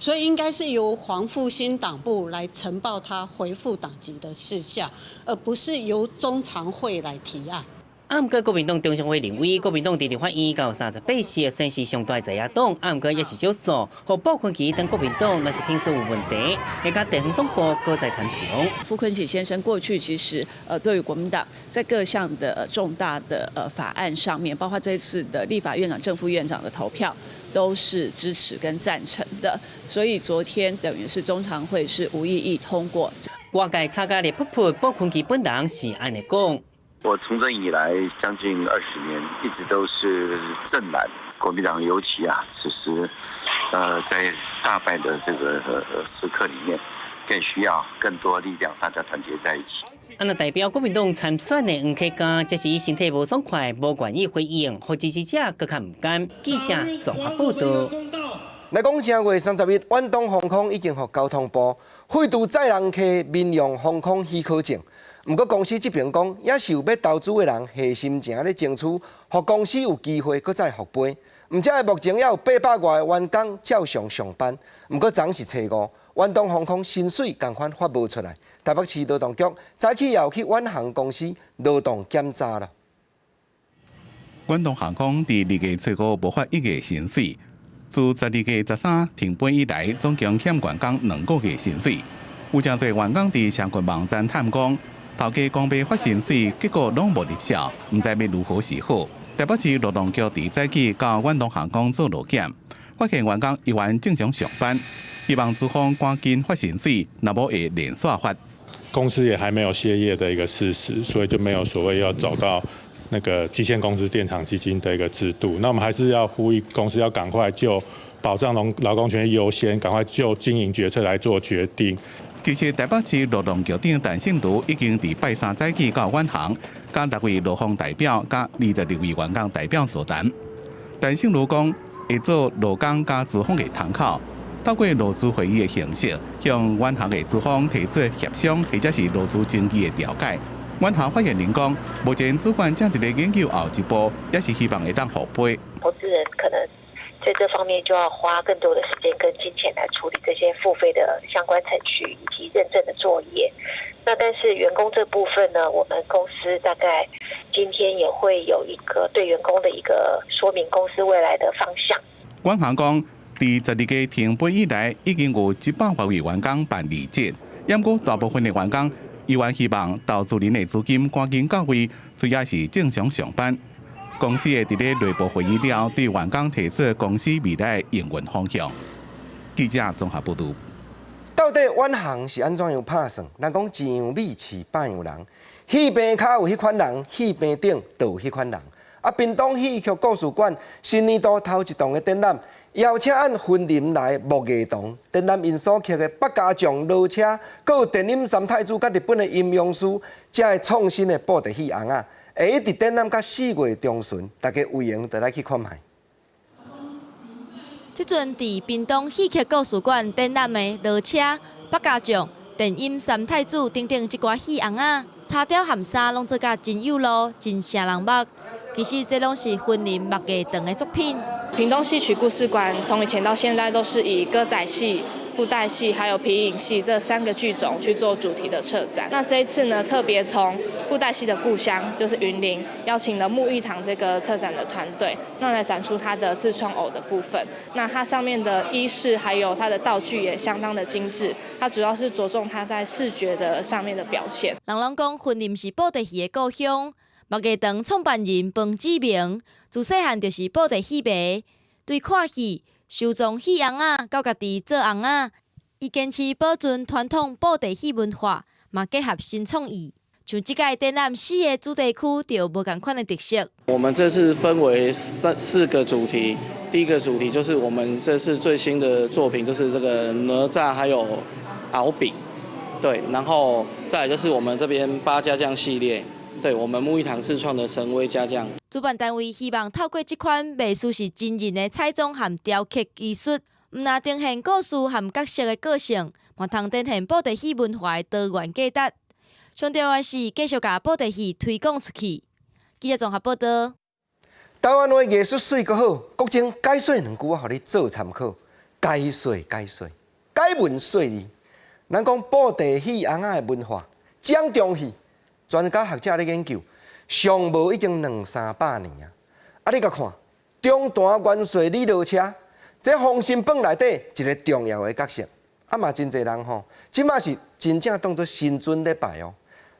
S16: 所以應該是由黃復興黨部來呈報他恢復黨籍的事項，而不是由中常會來提案。
S6: 啊，毋過國民黨中常會認為，國民黨佇立法院有38席，算是上大在野黨，啊，毋過也是少數。予傅崐萁當國民黨，若是聽說有問題，會共地方黨部閣再參詳。
S17: 傅崐萁先生過去其實，對於國民黨在各項的重大的法案上面，包括這次的立法院長、正副院長的投票，都是支持跟贊成的。所以昨天等於是中常會是無異議通過。
S6: 外界吵甲熱噗噗，傅崐萁本人是按呢講。
S18: 我從政以來將近20年，一直都是正藍國民黨，尤其啊，此時，在大敗的這個時刻裡面，更需要更多力量，大家團結在一起。
S6: 啊，若代表國民黨參選的黃啟嘉，則是身體無爽快，無願意回應，予支持者閣較毋甘。記者綜合報道。
S1: 來講，正月31，遠東航空已經予交通部廢除載人客民用航空許可證。毋過公司這邊講，猶是有欲投資的人下心情咧爭取，予公司有機會閣再復飛。毋只目前猶有800外个員工照常上班。毋過昨是初五，遠東航空薪水仝款發無出來。台北市勞動局早起又去遠航公司勞動檢查啦。
S10: 遠東航空佇2月初五無發1月薪水，自12月13停飛以來，總共欠員工2個月薪水。有誠濟員工佇社群網站嘆講，頭家講欲發薪水，結果攏無入數，毋知欲如何是好。台北市勞動局佇早起到遠東航空做勞檢，發現員工猶原正常上班，希望資方趕緊發薪水，若無會連續發。
S19: 公司也還沒有歇業的一個事實，所以就沒有所謂要走到那個基欠工資墊償基金的一個制度。那我們還是要呼籲公司要趕快就保障勞勞工權益優先，趕快就經營決策來做決定。
S10: 其實台北市勞動局長陳勝如已經佇拜三早起到遠航，佮六位勞方代表、佮26位員工代表座談。陳勝如講，會做勞工佮資方的窗口，透過勞資會議的形式，向遠航的資方提出協商或者是勞資爭議的調解。遠航發言人講，目前主管正佇咧研究後一步，也是希望會當復飛。
S20: 投資人可能在這方面就要花更多的時間跟金錢來處理這些復飛的相關程序以及認證的作業。那但是員工這部分呢，我們公司大概今天也會有一個對員工的一個說明，公司未來的方向。
S10: 遠航講，佇12月停飛以來，已經有100外位員工辦離職，毋過大部分的員工猶原希望投資人的資金趕緊到位，所以猶是正常上班。公司會佇咧內部會議了後，對員工提出公司未來的營運方向。記者綜合報導。
S1: 到底遠航是按怎樣拍算？人講一樣米飼百樣人，戲棚跤有彼款人，戲棚頂就有彼款人。啊，屏東戲曲故事館新年度頭一檔的展覽，邀請按雲林來木藝堂展覽𪜶所刻的百家將騾車，閣有電音三太子佮日本的陰陽師，遮的創新的布袋戲尪仔，會一直展覽到4月中旬，大家有閒就來去看覓。
S21: 這陣佇屏東戲曲故事館展覽的騾車、百家將、電音三太子等等這寡戲尪仔，插雕和衫攏做甲真有路，真翕人目。其實這攏是雲林木藝堂的作品。
S22: 屏東戲曲故事館從以前到現在都是以歌仔戲、布袋戲還有皮影戲這三個劇種去做主題的策展。那這一次呢，特別從布袋戲的故鄉，就是雲林，邀請了木藝堂這個策展的團隊，那來展出它的自創偶的部分。那它上面的衣飾還有它的道具也相當的精緻，它主要是着重它在視覺的上面的表現。
S21: 人攏講雲林是布袋戲的故鄉，木藝堂創辦人彭志明自細漢就是布袋戲迷，對看戲、收藏戲尪仔，到家己做尪仔，伊堅持保存傳統布袋戲文化，嘛結合新創意。像這屆展覽四個主題區就有無仝款的特色。
S23: 我們這次分為三四個主題，第一個主題就是我們這次最新的作品，就是這個哪吒還有敖丙，對，然後再來就是我們這邊八家將系列，對，我們木藝堂自創的神威家將。
S21: 主辦單位希望透過這款藝術是真人的彩妝和雕刻技術，毋但呈現故事和角色的個性，嘛通展現布袋戲文化的多元價值。上重要是繼續共布袋戲推廣出去。記者綜合報道。
S1: 台灣話藝術媠閣好，國政解說兩句，我予你做參考。解說解說，解文說字。咱講布袋戲尪仔的文化，掌中戲，專家學者咧研究，上無已經兩三百年啊！啊，你共看，中壇元帥李騾車，這《封神榜》內底一个重要的角色，啊嘛真濟人吼，這馬是真正當做神尊咧拜哦。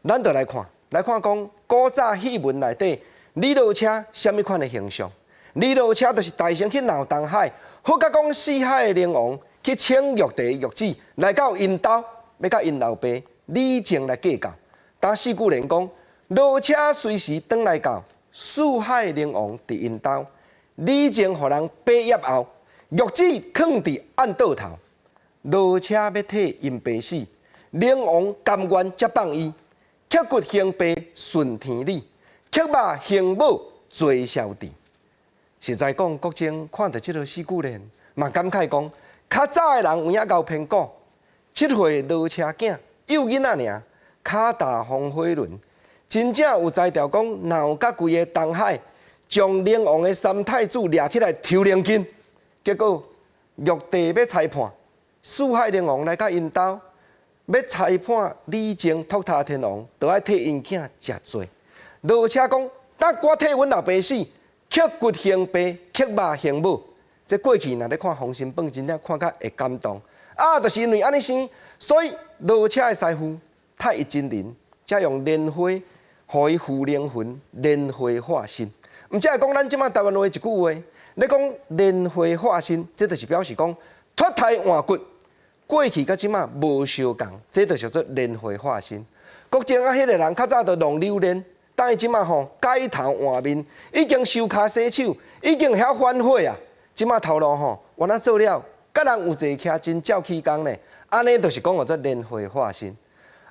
S1: 咱就來看，來看講古早戲文內底李騾車啥物款的形象？李騾車就是大仙去鬧東海，好佮講四海的靈王去請玉帝玉旨來到𪜶兜，欲佮𪜶老爸李靖來計較。當四句聯講，騾車隨時轉來到四海靈王佇𪜶兜，李靖予人掰葉後，玉旨囥佇暗桌頭，騾車欲替𪜶爸死，靈王甘願才放伊。刻骨興爸順天理，刻肉興母做小弟。實在講，國政看著這个四句聯，嘛感慨講，較早的人有影𠢕編古，7歲落車囝，幼囡仔爾，跤踏風火輪，真正有才調講，鬧甲規个東海，將靈王的三太子掠起來抽龍筋，結果玉帝欲裁判，四海龍王來佮𪜶兜，欲裁判李靖托塔天王，就愛替𪜶囝食罪。落車講，等我替阮老爸死，刻骨興爸，刻肉興母。這過去若咧看《封神榜》，真正看甲會感動。啊，就是因為按呢生，所以落車的師傅太乙真人，才用蓮花予伊附靈魂，蓮花化身。毋才會講咱這馬台灣話一句話，咧講蓮花化身，這就是表示講脫胎換骨，過去佮這馬無相仝，這就叫做蓮花化身。國政啊，彼个人較早就弄榴蓮，但伊這馬吼改頭換面，已經收跤洗手，已經會曉反悔啊！這馬頭路吼，原來做了，佮人有坐徛真照起工呢。按呢就是講叫做蓮花化身。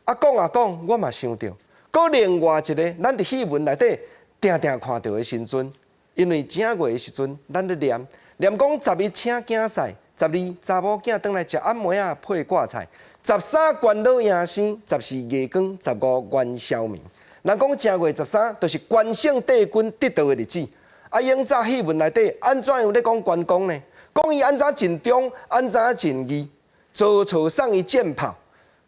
S1: 啊，講啊講，我嘛想著，閣另外一个，咱佇戲文內底定定看著的神尊，因為正月的時陣，咱咧念念講11請囝婿，12查某囝轉來食暗暝仔配掛菜，13關老爺生，14月光，15元宵暝。人講正月13就是關聖帝君得道的日子。啊，永早戲文內底按怎樣咧講關公呢？講伊按怎盡忠，按怎盡義，曹操送伊箭炮，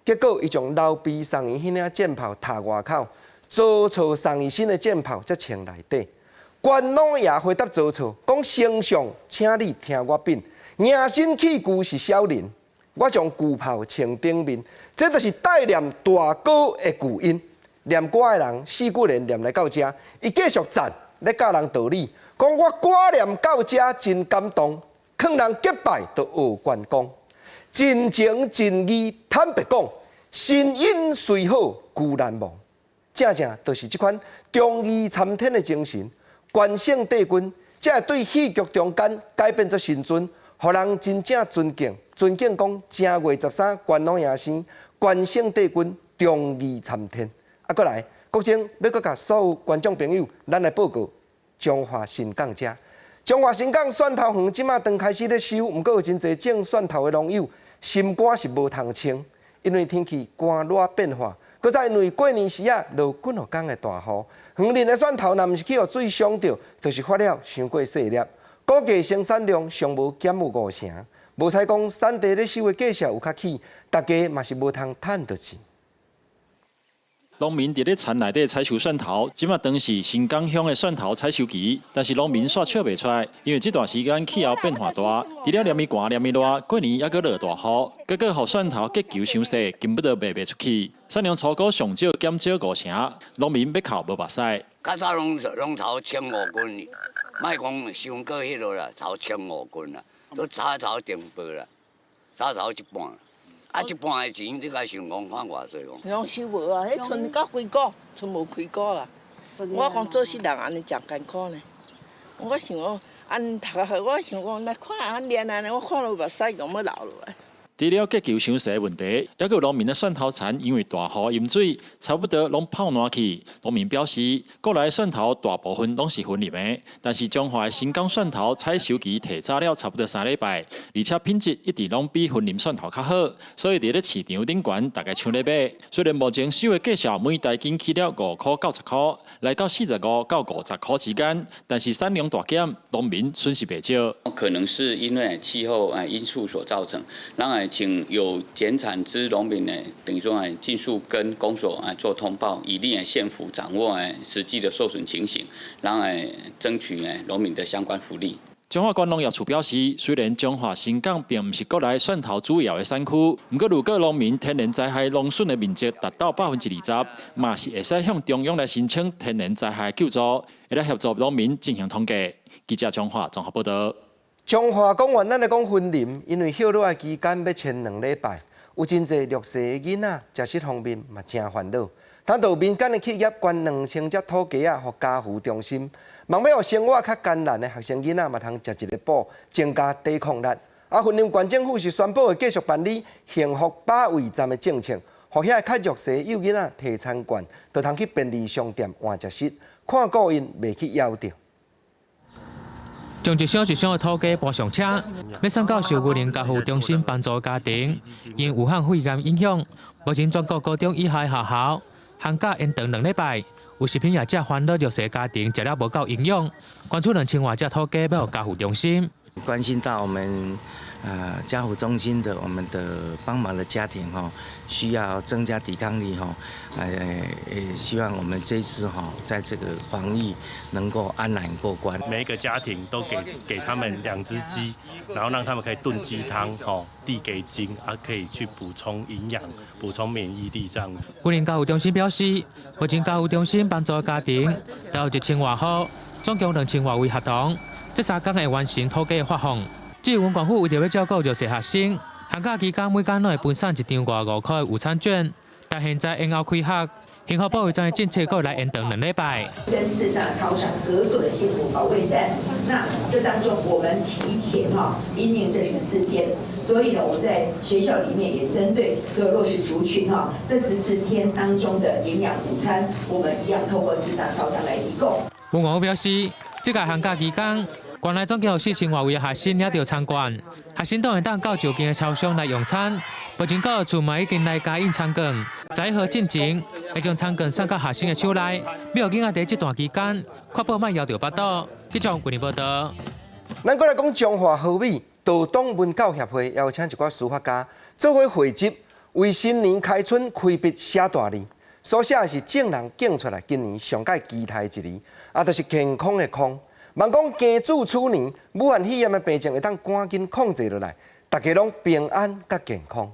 S1: 結果伊將劉備送伊彼領箭炮踢外口，曹操送伊新的箭炮才穿內底。關老爺回答曹操講：丞相，請你聽我稟，迎新棄舊是小人，我將舊炮穿頂面，這就是代念大哥的舊音。念歌的人四句聯念來到這，伊繼續讚，咧教人道理，講我歌念到這真感動，勸人結拜就學關公，真情真義坦白講，身因雖好舊難忘，正正就是這款忠義參天的精神。關聖帝君才會對戲劇中間改變做神尊，予人真正尊敬，尊敬講正月13關老爺生，關聖帝君忠義參天。啊，閣來，國政欲閣共所有觀眾朋友，咱來報告彰化新港遮。彰化新港蒜頭園這馬當開始咧收，毋過有真濟種蒜頭的農友心肝是無通清，因為天氣寒熱變化，閣再因為過年時仔落幾若工的大雨，園林的蒜頭若毋是去予水傷著，就是發了傷過細粒。估計生產量上無減有5成，無彩講產地咧收的價數有較起，大家嘛是無通趁著錢。
S3: 農民佇咧田內底採收蒜頭，這馬當是新港鄉的蒜頭採收期，但是農民煞笑袂出來，因為這段時間氣候變化大，除了連寒連熱，過年猶閣落大雨，結果予蒜頭結球傷細，根本就賣袂出去。產量粗估上少減少5成，農民欲哭無目屎。
S4: 較早攏炒1500斤，莫講傷過彼落啦，炒1500斤啦，都炒炒定報啦，炒炒一半。啊，一半的錢你該想講看偌濟講？
S7: 攏收無啊，彼賰到開股，賰無開股啦。我講做事人按呢誠艱苦呢。我想講，按讀較好，我想講來看按練按呢，我看著目屎講欲流落來。
S3: 除了結球傷細的問題，猶閣有農民的蒜頭田因為大雨淹水，差不多攏泡爛去。農民表示，國內蒜頭大部分攏是雲林的，但是彰化的新港蒜頭採收期提早了差不多3禮拜，而且品質一直攏比雲林蒜頭較好，所以佇咧市場頂懸，大家搶咧買。雖然目前收的價數每大斤起了5塊到10塊，來到45到50塊之間，但是產量大減，農民損失袂少。
S5: 可能是因為氣候因素所造成，然後請有減產之農民呢，等於說盡速跟公所做通報，以利縣府掌握實際的受損情形，然後爭取農民的相關福利。
S3: 彰化縣農業處表示，雖然彰化新港並毋是國內蒜頭主要的產區，毋過如果農民天然災害農損的面積達到20%，嘛是會使向中央來申請天然災害救助，會來協助農民進行統計。記者彰化綜合報導。
S1: 彰化講完，咱來講雲林，因為歇熱的期間欲簽2禮拜，有真濟弱勢的囡仔，食食方面嘛誠煩惱。當著民間的企業捐2000隻土雞仔，予家扶中心，望欲予生活較艱難的學生囡仔嘛通食一个補，增加抵抗力。啊，雲林縣政府是宣布會繼續辦理幸福保衛站的政策，予遐較弱勢幼囡仔提餐券，就通去便利商店換食食，看顧𪜶袂去枵著。
S2: 將一箱一箱的土雞搬上車，欲送到受雲林家扶中心幫助家庭。因武漢肺炎影響，目前全國高中以下學校寒假延長2禮拜。有食品業者煩惱弱勢家庭食了無夠營養，捐出2000外隻土雞欲予家扶中心。
S8: 關心到我們家扶中心的我們的幫忙的家庭吼，需要增加抵抗力吼，希望我們這次哈，在這個防疫能夠安然過關。
S12: 每一個家庭都給他們兩隻雞，然後讓他們可以燉雞湯，吼，滴雞精啊，可以去補充營養、補充免疫力這樣。
S2: 雲林家扶中心表示，目前家扶中心幫助家庭有1000外戶，總共2000外位學童，這3工會完成土雞的發放。至於縣府為著欲照顧弱勢學生，寒假期間每工攏會分送一張55塊的午餐券，但現在延後開學，幸福保衛戰的政策閣來延長2禮拜。
S24: 跟四大超商合作的幸福保衛戰，那這當中我們提前哈，因應這14天，所以呢，我們在學校裡面也針對所有弱勢族群哈，這十四天當中的營養午餐，我們一樣透過四大超商來提供。
S2: 吳廣表示，這個寒假期間，縣內總共有4000外位的學生領著餐券，學生都會當到就近的超商來用餐。目前教育處嘛已經來加印餐券，11號進前會將餐券送到學生的手內，欲予囡仔佇這段期間確保莫枵著腹肚。記者郭林報道。
S1: 咱閣來講彰化和美道東文教協會邀請一寡書法家做伙匯集，為新年開春開筆寫大字，所寫的是眾人競出來今年上蓋期待的一字，啊，就是健康的康。望講庚子鼠年，武漢肺炎的病情會當趕緊控制落來，大家攏平安佮健康。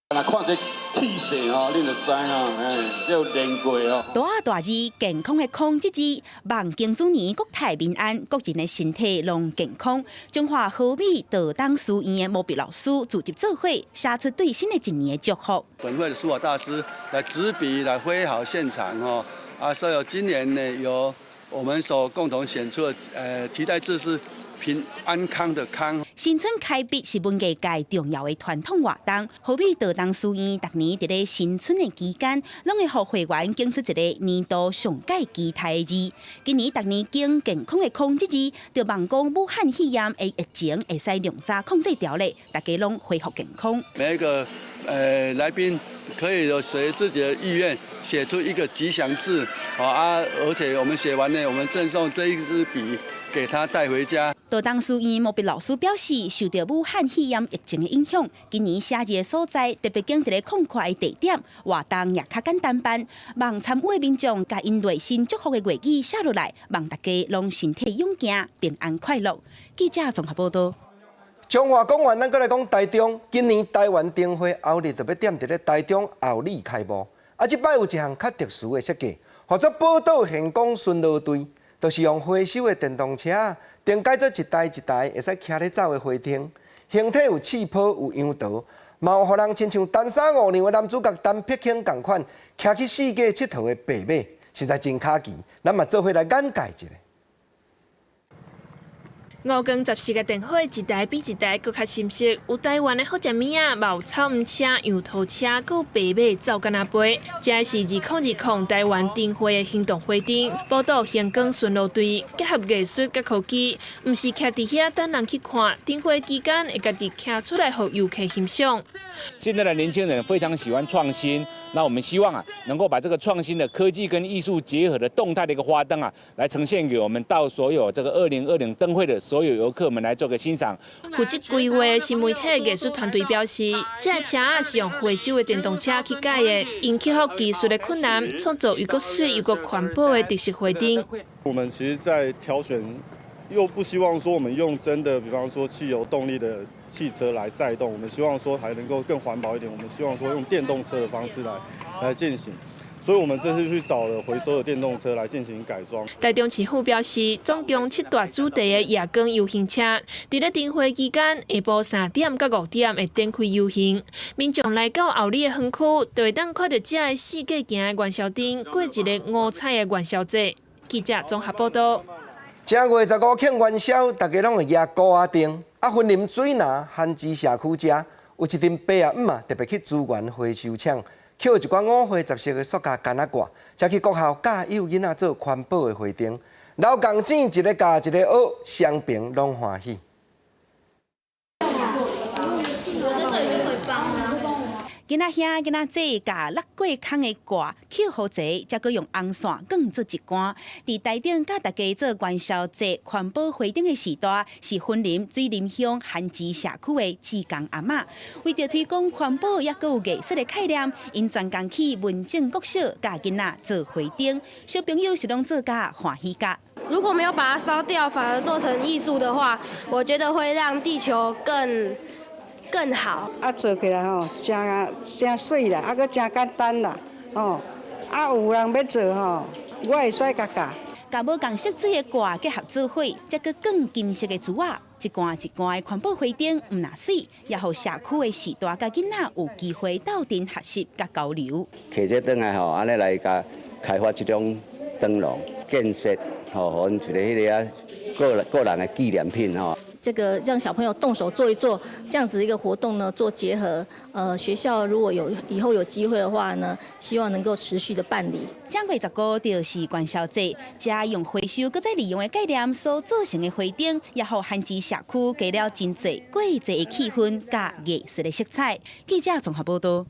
S25: 若看這氣勢吼，恁就知吼，哎，有練過哦。
S26: 大大字健康的康這字，望庚子年國泰民安，國人的身體攏健康。彰化和美道東書院的毛筆老師組織做伙，寫出對新的一年的祝福。
S25: 本會的書法大師來執筆來揮毫現場哦，啊，所以今年呢，由我們所共同選出的期待字是平安康的康。
S26: 新春開筆是文藝界重要的傳統活動，和美道東書院逐年佇咧新春的期間，攏會予會員揀出一个年度上蓋期待的字。今年逐年揀健康的康這字，就望講武漢肺炎的疫情會使量早控制牢咧，大家攏恢復健康。
S25: 每一個來賓可以有隨自己的意願寫出一個吉祥字，啊，而且我們寫完呢，我們贈送這一支筆給他帶回家。
S26: 道東書院毛筆老師表示，受著武漢肺炎疫情的影響，今年寫字的所在特別揀佇咧空曠的地點，活動也較簡單辦。望參與的民眾共𪜶內心祝福的話語寫落來，望大家攏身體勇健、平安快樂。記者綜合報道。
S1: 彰化講完，咱閣來講台中。今年台灣燈會後日就欲踮佇咧台中后里開幕。啊，這擺有一項較特殊的設計，號做寶島現光巡邏隊，就是用回收的電動車，重改做一台一台會使騎咧走的花燈，形體有刺泡，有楊桃，嘛有予人親像陳三五娘的男主角陳柏卿仝款，騎去四界𨑨迌的白馬，實在真跤奇。咱嘛做伙來眼界一下。
S27: 五光十色的燈火，一台比一台閣較深色。有台灣的福建物仔，嘛有草姆車、羊駝車，閣有白馬走敢若飛。這是2020台灣燈會的行動花燈，寶島星光巡邏隊結合藝術佮科技，毋是徛佇遐等人去看。燈會期間會家己徛出來予遊客欣賞。
S28: 現在的年輕人非常喜歡創新，那我們希望啊，能夠把這個創新的科技跟藝術結合的動態的一個花燈啊，來呈現給我們到所有這個2020燈會的所有遊客們來做個欣賞。
S27: 負責規劃的新媒體藝術團隊表示，這个車仔是用回收的電動車去改的，𪜶克服技術的困難，創造又閣媠又閣環保的特色花燈。
S29: 我們其實，在挑選，又不希望說我們用真的，比方說汽油動力的汽車來載動，我們希望說還能夠更環保一點，我們希望說用電動車的方式來進行。所以，我們這次去找了回收的電動車來進行改裝。
S27: 台中市府表示，總共七大主題的夜光遊行車，佇咧燈會期間，下晡3點到5點會展開遊行。民眾來到后里的園區，就會當看著這个四界行的元宵燈，過一个五彩的元宵節。記者綜合報道。
S1: 正月十五慶元宵，大家攏會舉鼓仔燈。啊，雲林水林番薯社區遮，有一陣伯仔姆啊，特別去資源回收廠，抾一寡五花十色的塑膠桿仔掛，才去國校教幼囡仔做環保的花燈。老共錢一个教一个學，雙爿攏歡喜。
S26: 囡仔兄、囡仔姊共六過空的掛抾予齊，才閣用紅線捲做一竿。佇台頂教大家做元宵節環保花燈的時代，是雲林水林鄉韓池社區的志工阿嬤。為著推廣環保，抑閣有藝術的概念，𪜶專工去文正國小教囡仔做花燈，小朋友是攏做甲歡喜甲。
S6: 如果沒有把它燒掉，反而做成藝術的話，我覺得會讓地球更好。
S9: 啊，做起來吼，誠誠媠啦，啊，閣誠簡單啦，吼。啊，有人欲做吼，我會使共教。
S26: 共無仝色水的掛結合做伙，才閣捲金色的珠仔，一罐一罐的環保花燈，毋但媠，也予社區的序大佮囡仔有機會鬥陣學習佮交流。
S11: 提這轉來吼，按呢來共開發這種燈籠建設，吼，予阮一個彼个啊個人的紀念品吼。
S13: 這個讓小朋友動手做一做，這樣子一個活動呢，做結合。學校如果有以後有機會的話呢，希望能夠持續的辦理。
S26: 正月15就是元宵節，這用回收閣再利用的概念所做成的花燈，也予韓池社區加了真濟過節的氣氛佮藝術的色彩。記者綜合報導。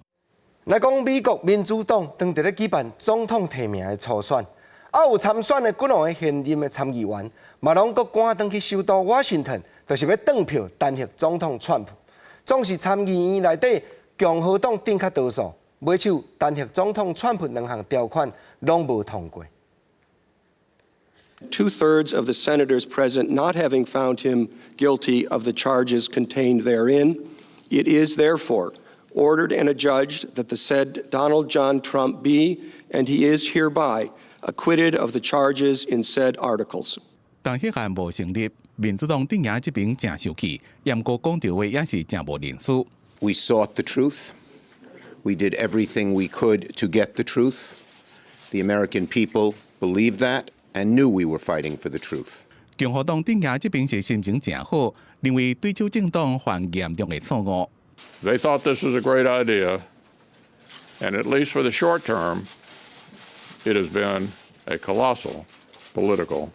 S1: 來講美國民主黨當佇咧舉辦總統提名的初選，啊有參選的幾兩個現任的參議員，嘛攏閣趕轉去首都華盛頓。就是欲轉票彈劾總統川普，總是參議院內底共和黨頂較多數，尾手彈劾總統川普兩項條款攏無通過。
S14: Two thirds of the senators present not having found him guilty of the charges contained therein, it is therefore ordered and adjudged that the said Donald John Trump be, and he is hereby acquitted of the charges in said articles.
S10: 彈劾案無成立。民主黨陣營這邊誠生氣，毋過講著話也是誠無認輸。
S15: We sought the truth. We did everything we could to get the truth. The American people believed that and knew we were fighting for the truth.
S10: 共和黨陣營這邊是心情誠好，認為對手政黨犯嚴重的錯誤。
S16: They thought this was a great idea, and at least for the short term, it has been a colossal political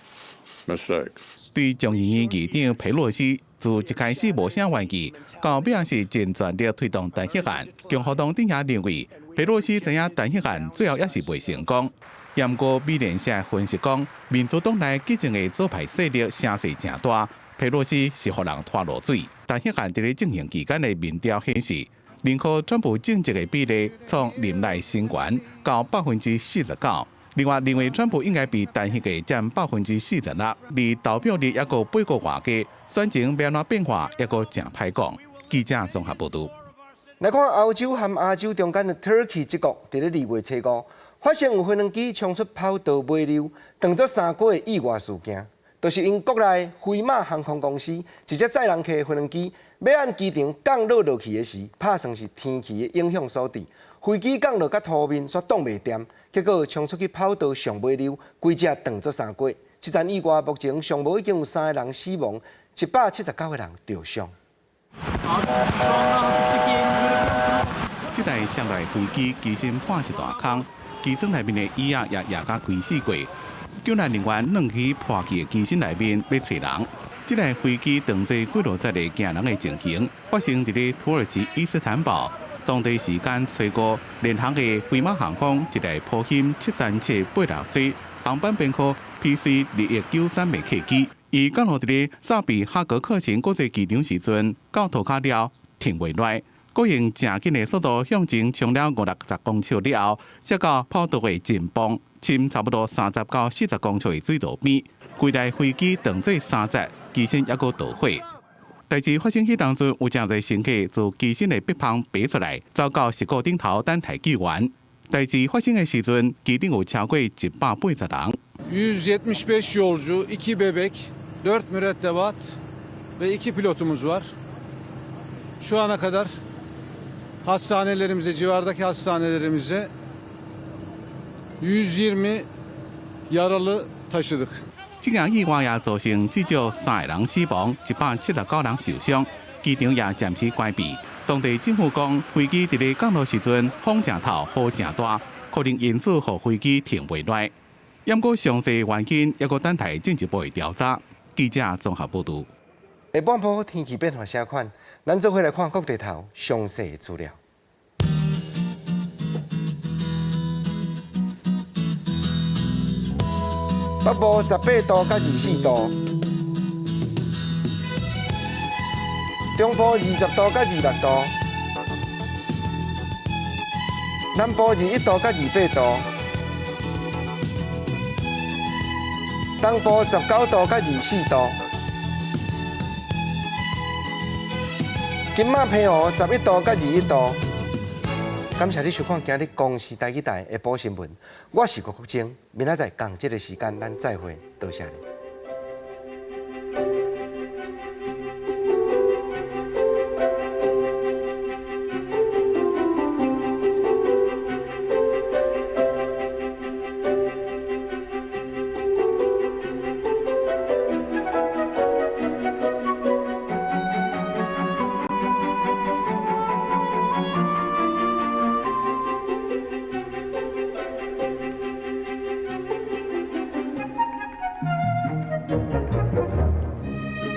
S16: mistake.
S10: 對眾議院議長佩洛西自一開始無啥怨氣，到尾是盡全力推動彈劾案。共和黨陣營認為，佩洛西知影彈劾案最後也是袂成功。毋過美聯社分析講，民主黨內激進的左派勢力聲勢誠大，佩洛西是予人拖落水。彈劾案佇咧進行期間的民調顯示，認可川普政績的比例創任內新高到49%。另外，認為川普應該被彈劾的佔46%，而投票日猶閣八個外加，選情欲按怎變化，猶閣誠歹講。記者綜合報導。
S1: 來看歐洲和亞洲中間的 Turkey 這國，佇咧2月初五發生有飛行機衝出跑道尾溜，當作三鍋的意外事件，就是𪜶國內飛馬航空公司一隻載人客的飛行機，欲按機場降落落去的時，拍算是天氣的影響所致，飛機降落佮塗面煞擋袂恬。結果衝出去跑道上尾溜，規隻當作三鍋。這場意外目前上無已經有3個人死亡，179個人著傷。
S10: 這台雙來飛機機身破一大空，機艙內面的椅仔也壓甲規四過。救難人員轉去破去的機身內面欲揣人。這台飛機當作幾落載的驚人的情形，發生佇咧土耳其伊斯坦堡。當地時間初五，聯航的飛馬航空一台波音737-800航班編號 PC 2193的客機，伊降落佇咧薩比哈格克琴國際機場時陣，到塗跤了停袂落，閣用誠緊的速度向前衝了50-60公尺了後，才到跑道的前方，深差不多30到40公尺的水道邊，規台飛機當做三節，機身猶閣著火。代誌發生彼當陣，有誠濟乘客自機身的壁縫爬出來，走到石鼓頂頭等待救援。代誌發生的時陣，機頂有超過180人。
S25: 175 yolcu, 2 bebek, 4 mürettebat ve 2 pilotumuz var. Şu ana kadar hastanelerimize, civardaki hastanelerimize 120 yaralı taşıdık.
S10: 這件意外也造成至少3個人死亡，179人受傷，機場也暫時關閉。當地政府講，飛機佇咧降落時陣風誠透，雨誠大，可能因此予飛機停袂落。毋過詳細原因猶閣等待進一步的調查。記者綜合報導。
S1: 下半晡天氣變化啥款？咱做伙來看各地頭詳細資料。北部18度到24度，中部20度到26度，南部21度到28度，東部19度到24度，金馬澎湖11度到21度。感謝你收看今日公視台語台下晡新聞，我是郭國晶，明仔載仝這个時間咱再會，多謝你。